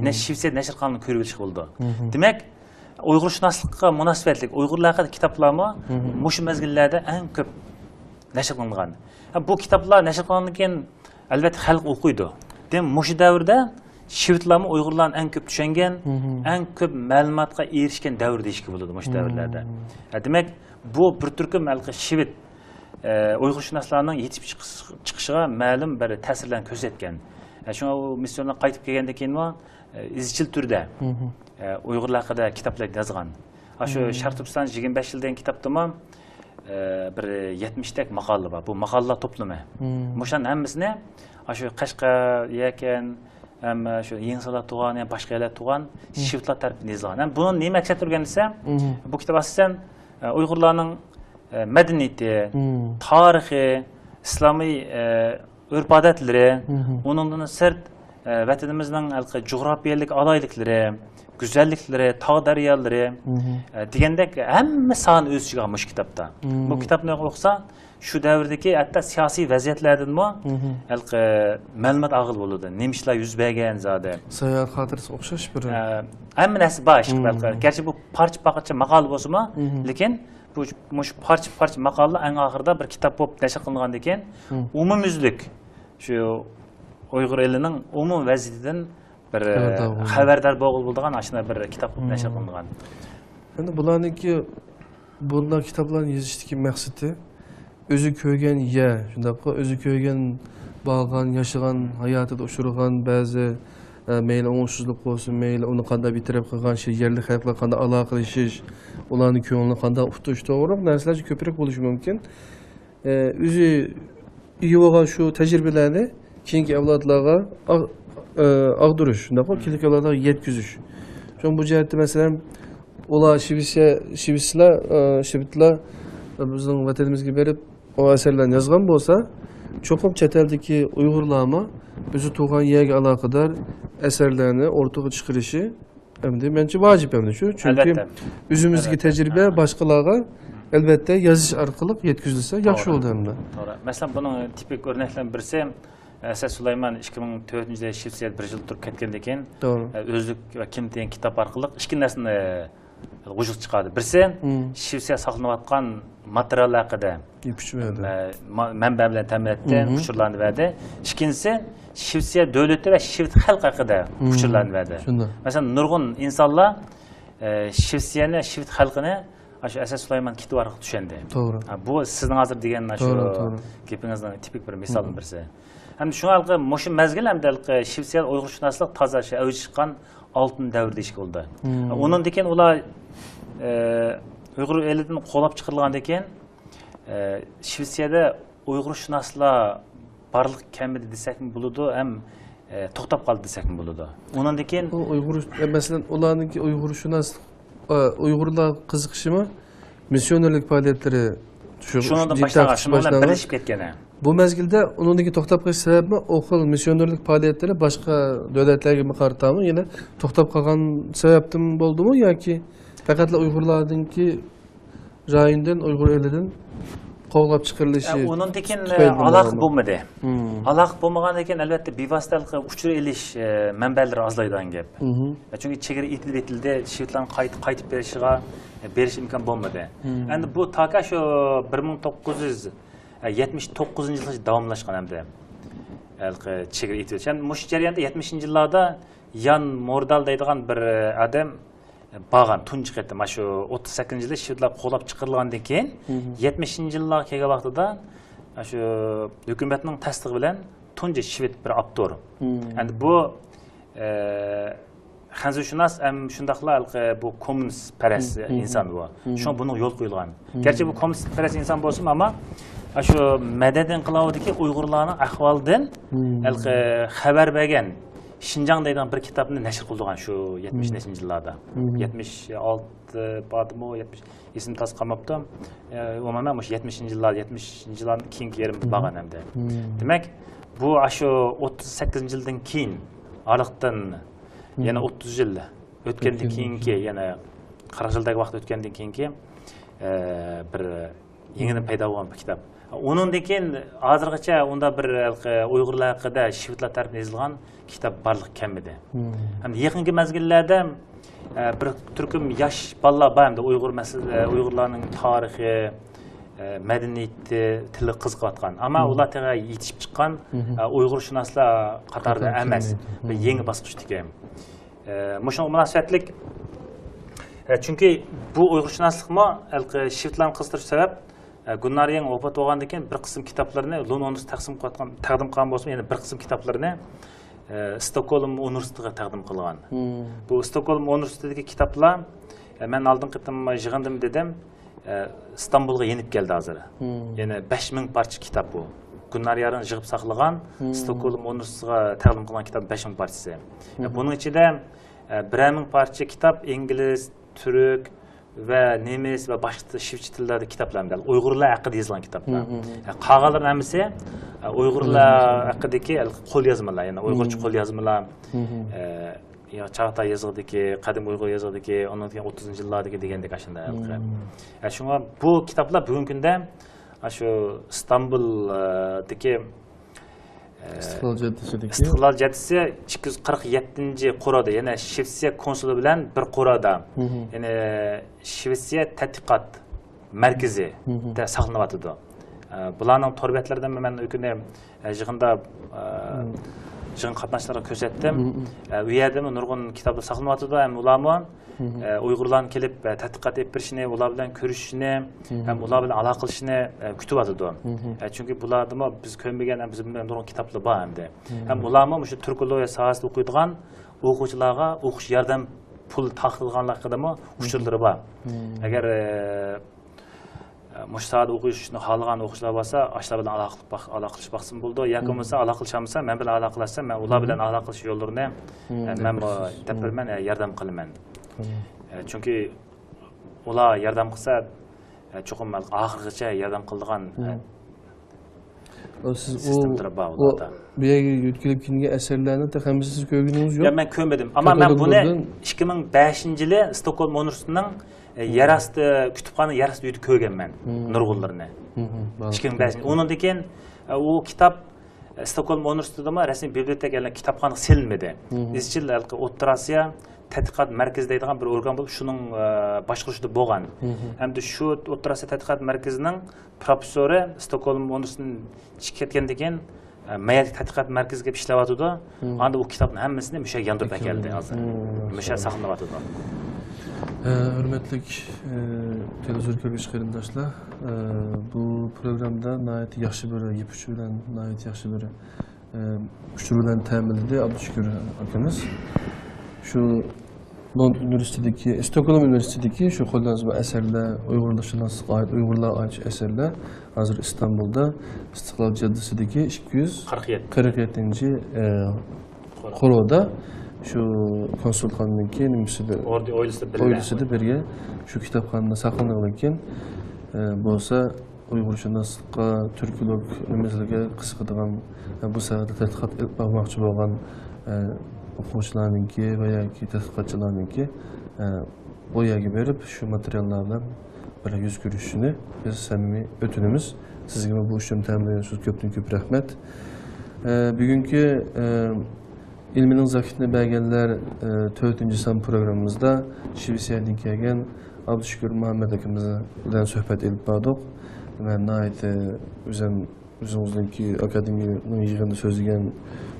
نەشر، شىۋېتسىيەدە نەشر قىلغانلىقىنى كۆرۈۋېلىشقا بولىدۇ. دېمەك، ئۇيغۇرشۇناسلىققا مۇناسىۋەتلىك ئۇيغۇرلار ھەققىدە كىتابلارمۇ مۇشۇ مەزگىللەردە ئەڭ كۆپ نەشر قىلىنغان. ھە، بۇ كىتابلار نەشر قىلىنغاندىن كېيىن، ئەلۋەتتە، خەلق ئوقۇيدۇ. دېمەك، مۇشۇ دەۋردە شىۋېتلارمۇ ئۇيغۇرلارنى ئەڭ كۆپ چۈشەنگەن، ئەڭ كۆپ مەلۇماتقا ئېرىشكەن دەۋر دېيىشكە بولىدۇ مۇشۇ دەۋرلەردە. ھە، دېمەك، بۇ بىر تۈركۈم ھېلىقى شىۋېت، ئە، ئۇيغۇرشۇناسلارنىڭ يېتىپ چىقىش-، چىقىشىغا مەلۇم بىر تەسىرلەرنى كۆرسەتكەن. ئە، شۇڭا ئۇ مىسسىيونلار قايتىپ كەلگەندىن كېيىنمۇ، ئە، ئىزچىل تۈردە، ئە، ئۇيغۇرلار ھەققىدە كىتابلار يازغان. ئاشۇ شەرقىي تۈركىستان يىگىرمە بەش يىل دېگەن كىتابتىمۇ، ئە، بىر يەتمىشتەك ماقالە بار. بۇ ماقالىلار توپلىمى. مۇشۇلارنىڭ ھەممىسىنى ئاشۇ قەشقەر، يەكەن، ھەم شۇ يېڭىسالا تۇغان، يەنە باشقا يەرلەردە تۇغان شىۋېتلار تەرىپىدىن يېزىلغان. ھەم بۇنىڭ نېمە ئەكس ئەتتۈرگەن دېسە، بۇ كىتاب ئاساسەن، ئە، ئۇيغۇرلارنىڭ، ئە، مەدەنىيىتى، تارىخى، ئىسلامىي، ئە، ئۆرپ-ئادەتلىرى، ئۇنىڭدىن سىرت، ئە، ۋەتىنىمىزنىڭ ھېلىقى جۇغراپىيەلىك ئالاھىدىلىكلىرى، گۈزەللىكلىرى، تاغ دەريالىرى، ئە، دېگەندەك ھەممە ساھەنى ئۆز ئىچىگە ئالغان مۇشۇ كىتابتا. بۇ كىتابنى ئوقۇسا، شۇ دەۋردىكى ھەتتا سىياسىي ۋەزىيەتلەردىنمۇ ھېلىقى مەلۇمات ئالغىلى بولىدۇ. نېمە ئىشلار يۈز بەرگەن زادى. ساياھەت خاتىرىسى ئوخشاش بىر. ئە، ھەممە نەرسە بار ئىشقىلىپ. گەرچە بۇ پارچە-پارچە ماقالە بولسىمۇ، لېكىن بۇ، مۇشۇ پارچە-پارچە ماقالىلەر ئەڭ ئاخىرىدا بىر كىتاب بولۇپ نەشر قىلىنغاندىن كېيىن، ئومۇميۈزلۈك شۇ ئۇيغۇر ئېلىنىڭ ئومۇمىي ۋەزىيىتىدىن بىر خەۋەردار بولغىلى بولىدىغان ئاشۇنداق بىر كىتاب بولۇپ نەشر قىلىنغان. ئەمدى بۇلارنىڭكى، بۇنداق كىتابلارنى يېزىشتىكى مەقسىتى ئۆزى كۆرگەن يەر، شۇنداققۇ، ئۆزى كۆرگەن، بارغان، ياشىغان، ھاياتىدا ئۇچرىغان بەزى، ئە، مەيلى ئوڭۇشسىزلىق بولسۇن، مەيلى ئۇنى قانداق بىر تەرەپ قىلغان شەي، يەرلىك خەلقلەر قانداق ئالاقىلىشىش، ئۇلارنىڭ كۆڭلىنى قانداق ئۇتۇش، توغرىلىق نەرسىلەر كۆپرەك بولۇشى مۇمكىن. ئە، ئۆزى ئىگە بولغان شۇ تەجرىبىلەرنى كېيىنكى ئەۋلادلارغا ئاغ-، ئە، ئاغدۇرۇش، شۇنداققۇ، كېيىنكى ئەۋلادلارغا يەتكۈزۈش. شۇڭا بۇ جەھەتتە، مەسىلەن، ئۇلار شىۋېتسىيە، شىۋېتسىلار، ئە، شىۋېتلار بىزنىڭ ۋەتىنىمىزگە بېرىپ، ئۇ ئەسەرلەرنى يازغان بولسا، چوقۇم چەت ئەلدىكى ئۇيغۇرلارمۇ ئۆزى تۇغان يەرگە ئالاقىدار ئەسەرلەرنى ئوتتۇرىغا چىقىرىشى ئەمدى مەنچە ۋاجىپ ئەمدى شۇ. چۈنكى ئۆزىمىزدىكى تەجرىبە باشقىلارغا، ئەلۋەتتە، يېزىش ئارقىلىق يەتكۈزۈلسە ياخشى بولىدۇ ئەمدى. توغرا. مەسىلەن، بۇنىڭ تىپىك ئۆرنەكلىرىنىڭ بىرسى، ئەسەت سۇلايمان ئىككى مىڭ تۆتىنچى يىلى شىۋېتسىيەدە بىر يىل تۇرۇپ كەتكەندىن كېيىن، ئە، ئۆزلۈك ۋە كىملىك دېگەن كىتاب ئارقىلىق ئىككى نەرسىنى، ئە، ۋۇجۇدقا چىقاردى. بىرسى، شىۋېتسىيە ساقلىنىۋاتقان ماتېرىيال ھەققىدە، ئە، ما-، مەنبە بىلەن تەمىن ئەتتى، ئۇچۇرلارنى بەردى. ئىككىنچىسى، شىۋېتسىيە دۆلىتى ۋە شىۋېت خەلقى ھەققىدە ئۇچۇرلارنى بەردى. مەسىلەن، نۇرغۇن ئىنسانلار، ئە، شىۋېتسىيەنى، شىۋېت خەلقىنى ئاشۇ ئەسەت سۇلايمان كىتابى ئارقىلىق چۈشەندى. توغرا. ھە، بۇ سىزنىڭ ھازىر دېگەن ئاشۇ گېپىڭىزنىڭ تىپىك بىر مىسالىنىڭ بىرسى. ھەم شۇڭا ھېلىقى مۇشۇ مەزگىل ھەمدە ھېلىقى شىۋېتسىيەدە ئۇيغۇرشۇناسلىق تازا شۇ ئەۋج چىققان ئالتۇن دەۋر دېيىشكە بولىدۇ. ئۇنىڭدىن كېيىن ئۇلار، ئە، ئۇيغۇر ئېلىدىن قوغلاپ چىقىرىلغاندىن كېيىن، ئە، شىۋېتسىيەدە ئۇيغۇرشۇناسلار بارلىق كەلمىدى دېسەكمۇ بولىدۇ، ھەم، ئە، توختاپ قالدى دېسەكمۇ بولىدۇ. ئۇنىڭدىن كېيىن ئۇ ئۇيغۇر، ئە، مەسىلەن، ئۇلارنىڭكى ئۇيغۇرشۇناسلىق، ئە، ئۇيغۇرلار قىزىقىشىمۇ مىسسىيونېرلىك پائالىيەتلىرى شۇ، شۇنىڭدىن جىددىي باشلانغان، تارتىشىش شۇنىڭ بىلەن باشلانغان. بىرلىشىپ كەتكەن. بۇ مەزگىلدە ئۇنىڭدىكى توختاپ قېلىش سەۋەبىمۇ ئۇ خىل مىسسىيونېرلىك پائالىيەتلىرى باشقا دۆلەتلەرگە قارىتامۇ يەنە توختاپ قالغان سەۋەبتىنمۇ بولدىمۇ ياكى پەقەتلا ئۇيغۇرلاردىنكى رايوندىن، ئۇيغۇر ئېلىدىن قوغلاپ چىقىرىلىشى ئە، ئۇنىڭدىن كېيىن، تۈپەيلىدىن ئالاقە بولغانمۇ؟ بولمىدى. مم. ئالاقە بولمىغاندىن كېيىن، ئەلۋەتتە، بىۋاسىتە ھېلىقى ئۇچۇر ئېلىش، ئە، مەنبەلىرى ئازلايدىغان گەپ. مم. ئە، چۈنكى چېگرا ئېتىلىپ ئېتىلدى، شىۋېتلارنىڭ قايت-، قايتىپ بېرىشىغا، ئە، بېرىش ئىمكان بولمىدى. مم. ئەمدى بۇ تاكا شۇ بىر مىڭ توققۇز يۈز يەتمىش توققۇزىنچى يىلغىچە داۋاملاشقان ئەمدى. ھېلىقى چېگرا ئېتىلىش. ئەمدى مۇشۇ جەرياندا يەتمىشىنچى يىللاردا يان موردال دەيدىغان بىر، ئە، ئادەم بارغان تۇنجى قېتىم، مانا شۇ ئوتتۇز سەككىزىنچى يىلى شىۋېتلار قوغلاپ چىقىرىلغاندىن كېيىن، مم. يەتمىشىنچى يىللارغا كەلگەن ۋاقتىدا، مانا شۇ ھۆكۈمەتنىڭ تەستىقى بىلەن تۇنجى شىۋېت بىر ئاپتور. مم. ئەمدى بۇ، ئە، خەنزۇشۇناس ھەم شۇنداقلا ھېلىقى بۇ كوممۇنىست پەرەس مم، مم، ئىنسان بۇ. مم. شۇڭا بۇنىڭغا يول قويۇلغان. مم. گەرچە بۇ كوممۇنىست پەرەس ئىنسان بولسىمۇ، ئەمما شۇ مەدەنىي ئىنقىلابىدىكى ئۇيغۇرلارنىڭ ئەھۋالىدىن مم. ھېلىقى خەۋەر بەرگەن شىنجاڭ دەيدىغان بىر كىتابنى نەشر قىلدۇرغان شۇ يەتمىش مم. نەچچىنچى يىللاردا. مم. يەتمىش ئالتە بارمۇ، يەتمىش، ئېسىمدە تازا قالماپتۇ. ئە، ئومۇمەن مۇشۇ يەتمىشىنچى يىللار، يەتمىشىنچى يىللارنىڭ كېيىنكى يېرىمىدە مم. بارغان ئەمدى. مم. دېمەك، بۇ ئاشۇ ئوتتۇز سەككىزىنچى يىلدىن كېيىن ئارىلىقتىن مم. يەنە ئوتتۇز يىل ئۆتكەندىن ئۆتكەندىن كېيىنكى، كېيىن. يەنە قىرىق يىلدەك ۋاقىت ئۆتكەندىن كېيىنكى، ئە، بىر يېڭىدىن پەيدا بولغان بىر كىتاب. ئۇنىڭدىن كېيىن ھازىرغىچە ئۇنداق بىر ھېلىقى ئۇيغۇرلار ھەققىدە شىۋېتلار تەرىپىدىن يېزىلغان كىتاب بارلىققا كەلمىدى. مم. ھەم يېقىنقى مەزگىللەردە، ئە، بىر تۈركۈم ياش بالىلار بار ئەمدى ئۇيغۇر مەسىلە-، ئە، ئۇيغۇرلارنىڭ تارىخى، ئە، مەدەنىيىتى، تىلىغا قىزىقىۋاتقان. ئەمما مم. ئۇلار تېخى يېتىشىپ چىققان، مم. ئە، ئۇيغۇرشۇناسلار قاتارىدا قاتارىدا ئەمەس. كەلمەيدۇ. بىر مم. يېڭى باسقۇچتىكى. ئە، مۇشۇنىڭغا مۇناسىۋەتلىك، ئە، چۈنكى بۇ ئۇيغۇرشۇناسلىقمۇ ھېلىقى شىۋېتلارنى قىزىقتۇرۇش سەۋەب، ئە، گۈلنارىيەڭ ۋاپات بولغاندىن كېيىن بىر قىسىم كىتابلىرىنى لون ئۇنىۋېرسىتېتى تەقسىم قىلىۋاتقان، تەقدىم قىلغان بولسىمۇ، يەنە بىر قىسىم كىتابلىرىنى، ئە، ستوكھولم ئۇنىۋېرسىتېتىغا تەقدىم قىلغان. مم. بۇ ستوكھولم ئۇنىۋېرسىتېتىدىكى كىتابلار، ئە، مەن ئالدىنقى قېتىم يىغىندىمۇ دېدىم، ئە، ئىستانبۇلغا يېنىپ كەلدى ھازىر. مم. يەنە بەش مىڭ پارچە كىتاب بۇ. گۈلنارىيەڭ يىغىپ ساقلىغان مم. ستوكھولم ئۇنىۋېرسىتېتىغا تەقدىم قىلغان كىتاب بەش مىڭ پارچىسى. ئە، مم. بۇنىڭ ئىچىدە، ئە، بىرەر مىڭ پارچە كىتاب ئىنگلىز، تۈرك ۋە نېمىس ۋە باشقا شىۋىچە تىللاردا كىتابلار ئەمدى. ئۇيغۇرلار ھەققىدە يېزىلغان كىتابلار. مم، مم، مم. ئە، قالغانلىرىنىڭ ھەممىسى، ئە، ئۇيغۇرلار قوليازمىلار. ھەققىدىكى قوليازمىلار، يەنى ئۇيغۇرچە مم. قوليازمىلار. مم. ئە، يا چاغاتاي يېزىقىدىكى، قەدىم ئۇيغۇر يېزىقىدىكى، ئۇنىڭدىن كېيىن ئوتتۇزىنچى يىللاردىكى دېگەندەك ئاشۇنداق ھېلىقى. مم. ئە، شۇڭا بۇ كىتابلار بۈگۈنكى كۈندە ئاشۇ ئىستانبۇلدىكى، ئە، ئىستىقلال جەددىسىدىكى. ئىستىقلال جەددىسى ئىككى يۈز قىرىق يەتتىنچى قورۇدا، يەنى شىۋېتسىيە كونسۇلى بىلەن بىر قورۇدا، مم. يەنى شىۋېتسىيە تەتقىقات مەركىزى مم. دە ساقلىنىۋاتىدۇ. ئە، بۇلارنىڭ تور بەتلىرىدىن مەن ئۆكۈنۈپ، ئە، يىغىندا، ئە، مم. يىغىن قاتناشچىلىرىغا كۆرسەتتىم. مم. ئە، ئۇ يەردىمۇ نۇرغۇن كىتابلار ساقلىنىۋاتىدۇ ھەم ئۇلارمۇ، مم. ئە، ئۇيغۇرلارنى كېلىپ، ئە، تەتقىقات ئېلىپ بېرىشىنى، ئۇلار بىلەن كۆرۈشۈشىنى مم. ھەم ئۇلار بىلەن ئالاقىلىشىشىنى، ئە، كۈتۈۋاتىدۇ. مم. ئە، چۈنكى بۇلاردىمۇ بىز كۆرمىگەن ھەم بىز بىلمىگەن نۇرغۇن كىتابلار بار ئەمدى. مم. ھەم ئۇلارمۇ مۇشۇ تۈركولوگىيە ساھەسىدە ئوقۇيدىغان ئوقۇغۇچىلارغا ئوقۇش ياردەم پۇل تارقىتىدىغانلىقىدىمۇ مم. ئۇچۇرلىرى بار. مم. ئەگەر، ئە، ئە، مۇشۇ ساھەدە ئوقۇشنى خالىغان ئوقۇغۇچىلار بولسا، ئاشۇلار بىلەن ئالاقىلىق باق-، ئالاقىلىشىپ باقسىمۇ بولىدۇ. ياكى مم. بولمىسا ئالاقىلىشالمىسا، مەن بىلەن ئالاقىلەشسە، مەن ئۇلار مم. بىلەن ئالاقىلىشىش يوللىرىنى، مم. ئە، مەن بۇ دەپ بېرىمەن، ئە، ياردەم قىلىمەن. مم. ئە، چۈنكى ئۇلار ياردەم قىلسا، ئە، چوقۇم ئاخىرغىچە ياردەم قىلىدىغان، ئە، مم. ئۇ سىز ئۇ، سىستېمىلىرى بار ئۇ ئۇلاردا. بۇ يەرگە يۆتكىلىپ كېلىنگەن ئەسەرلەرنى تېخى ھەممىسىنى سىز كۆرگىنىڭىز يوق؟ ياق، مەن كۆرمىدىم. ئەمما مەن بۇنى كاتالوگلاردىن. ئىككى مىڭ بەشىنچى يىلى ستوكھولم ئۇنىۋېرسىتېتىنىڭ، ئە، مم. يەر ئاستى، كۇتۇپخانا يەر ئاستى ئۆيدە كۆرگەنمەن مم. نۇرغۇنلىرىنى. مم. ئىككى مىڭ بەشىنچى يىل. ئۇنىڭدىن كېيىن، ئە، ئۇ كىتاب، ئە، ستوكھولم ئۇنىۋېرسىتېتىدىمۇ رەسمىي بىبلىيوتېكا، يەنى كىتابخانا سېلىنمىدى. مم. ئىزچىل ھېلىقى ئوتتۇرا ئاسىيا تەتقىقات مەركىزى دەيدىغان بىر ئورگان بولۇپ، شۇنىڭ، ئە، باشقۇرۇشىدا بولغان. مم. ھەمدە شۇ ئوتتۇرا ئاسىيا تەتقىقات مەركىزىنىڭ پروفېسسورى ستوكھولم ئۇنىۋېرسىتېتىدىن چىقىپ كەتكەندىن كېيىن، ئە، مەيەرلىك تەتقىقات مەركىزىگە كېلىپ ئىشلەۋاتىدۇ. مم. ئاندا ئۇ كىتابنى ھەممىسىنى مۇشۇ يەرگە ياندۇرۇپ ئەكەلدى ھازىر. مم. مۇشۇ يەردە ساقلىنىۋاتىدۇ. ئە، ھۆرمەتلىك، ئە، تېلېۋىزور كۆرگۈچى قېرىنداشلار، ئە، بۇ پروگراممىدا ناھايىتى ياخشى بىر يىپ ئۇچى بىلەن، ناھايىتى ياخشى بىر ئە، ئۇچۇر بىلەن تەمىنلىدى ئابدۇشۈكۈر ئاكىمىز. شۇ لوندون ئۇنىۋېرسىتېتىدىكى، ستوكھولم ئۇنىۋېرسىتېتىدىكى شۇ قوللانما ئەسەرلەر، ئۇيغۇرلارغا ئائىت، ئۇيغۇرلارغا ئائىت شۇ ئەسەرلەر ھازىر ئىستانبۇلدا ئىستىقلال جاددىسىدىكى ئىككى يۈز قىرىق يەتتىنچى، ئە، قورۇدا شۇ كونسۇلخانىنىڭكى نېمىسىدە، ھويلىسىدا بىرگە شۇ كىتابخانىدا ساقلىنىدىكەن. ئە، بولسا ئۇيغۇرشۇناسلىققا، تۈركلۈك نېمىلەرگە قىزىقىدىغان، ئە، بۇ ساھەدە تەتقىقات ئېلىپ بارماقچى بولغان، ئە، ئوقۇغۇچىلارنىڭكى ۋە ياكى تەتقىقاتچىلارنىڭكى، ئە، ئۇ يەرگە بېرىپ، شۇ ماتېرىياللار بىلەن بىر يۈز كۆرۈشۈشىنى بىز سەمىمىي ئۆتۈنىمىز. سىزگىمۇ بۇ ئىشنى تەمىنلىگەن ئۈچۈن كۆپتىن كۆپ رەھمەت. ئە، بۈگۈنكى، ئە، ئىلمىنىڭ زاكىتىنى بەرگەنلەر، ئە، تۆتىنچى سان پروگراممىمىزدا شىۋېتسىيەدىن كەلگەن ئابدۇشۈكۈر مۇھەممەت ئاكىمىز بىلەن سۆھبەت ئېلىپ باردۇق. مەن ناھايىتى ئۆزۈم، ئۆزىڭىزنىڭكى ئاكادېمىيەنىڭ يىغىنىدا سۆزلىگەن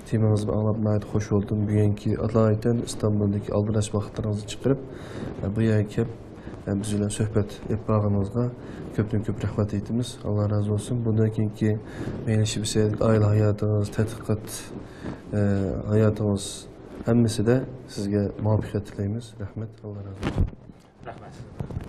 تېمىڭىزنى ئاڭلاپ ناھايىتى خوش بولدۇم. بۈگۈنكى ئاتايىتەن ئىستانبۇلدىكى ئالدىراش ۋاقىتلىرىڭىزنى چىقىرىپ، ئە، بۇ يەرگە كېلىپ، ئە، بىز بىلەن سۆھبەت ئېلىپ بارغىنىڭىزغا كۆپتىن كۆپ رەھمەت ئېيتىمىز. ئاللا رازى بولسۇن. بۇندىن كېيىنكى مەيلى شىۋېتسىيەدىكى ئائىلە ھاياتىڭىز، تەتقىقات، ئە، ھاياتىڭىز ھەممىسىدە سىزگە مۇۋەپپەقىيەت تىلەيمىز. رەھمەت. ئاللا رازى بولسۇن. رەھمەت.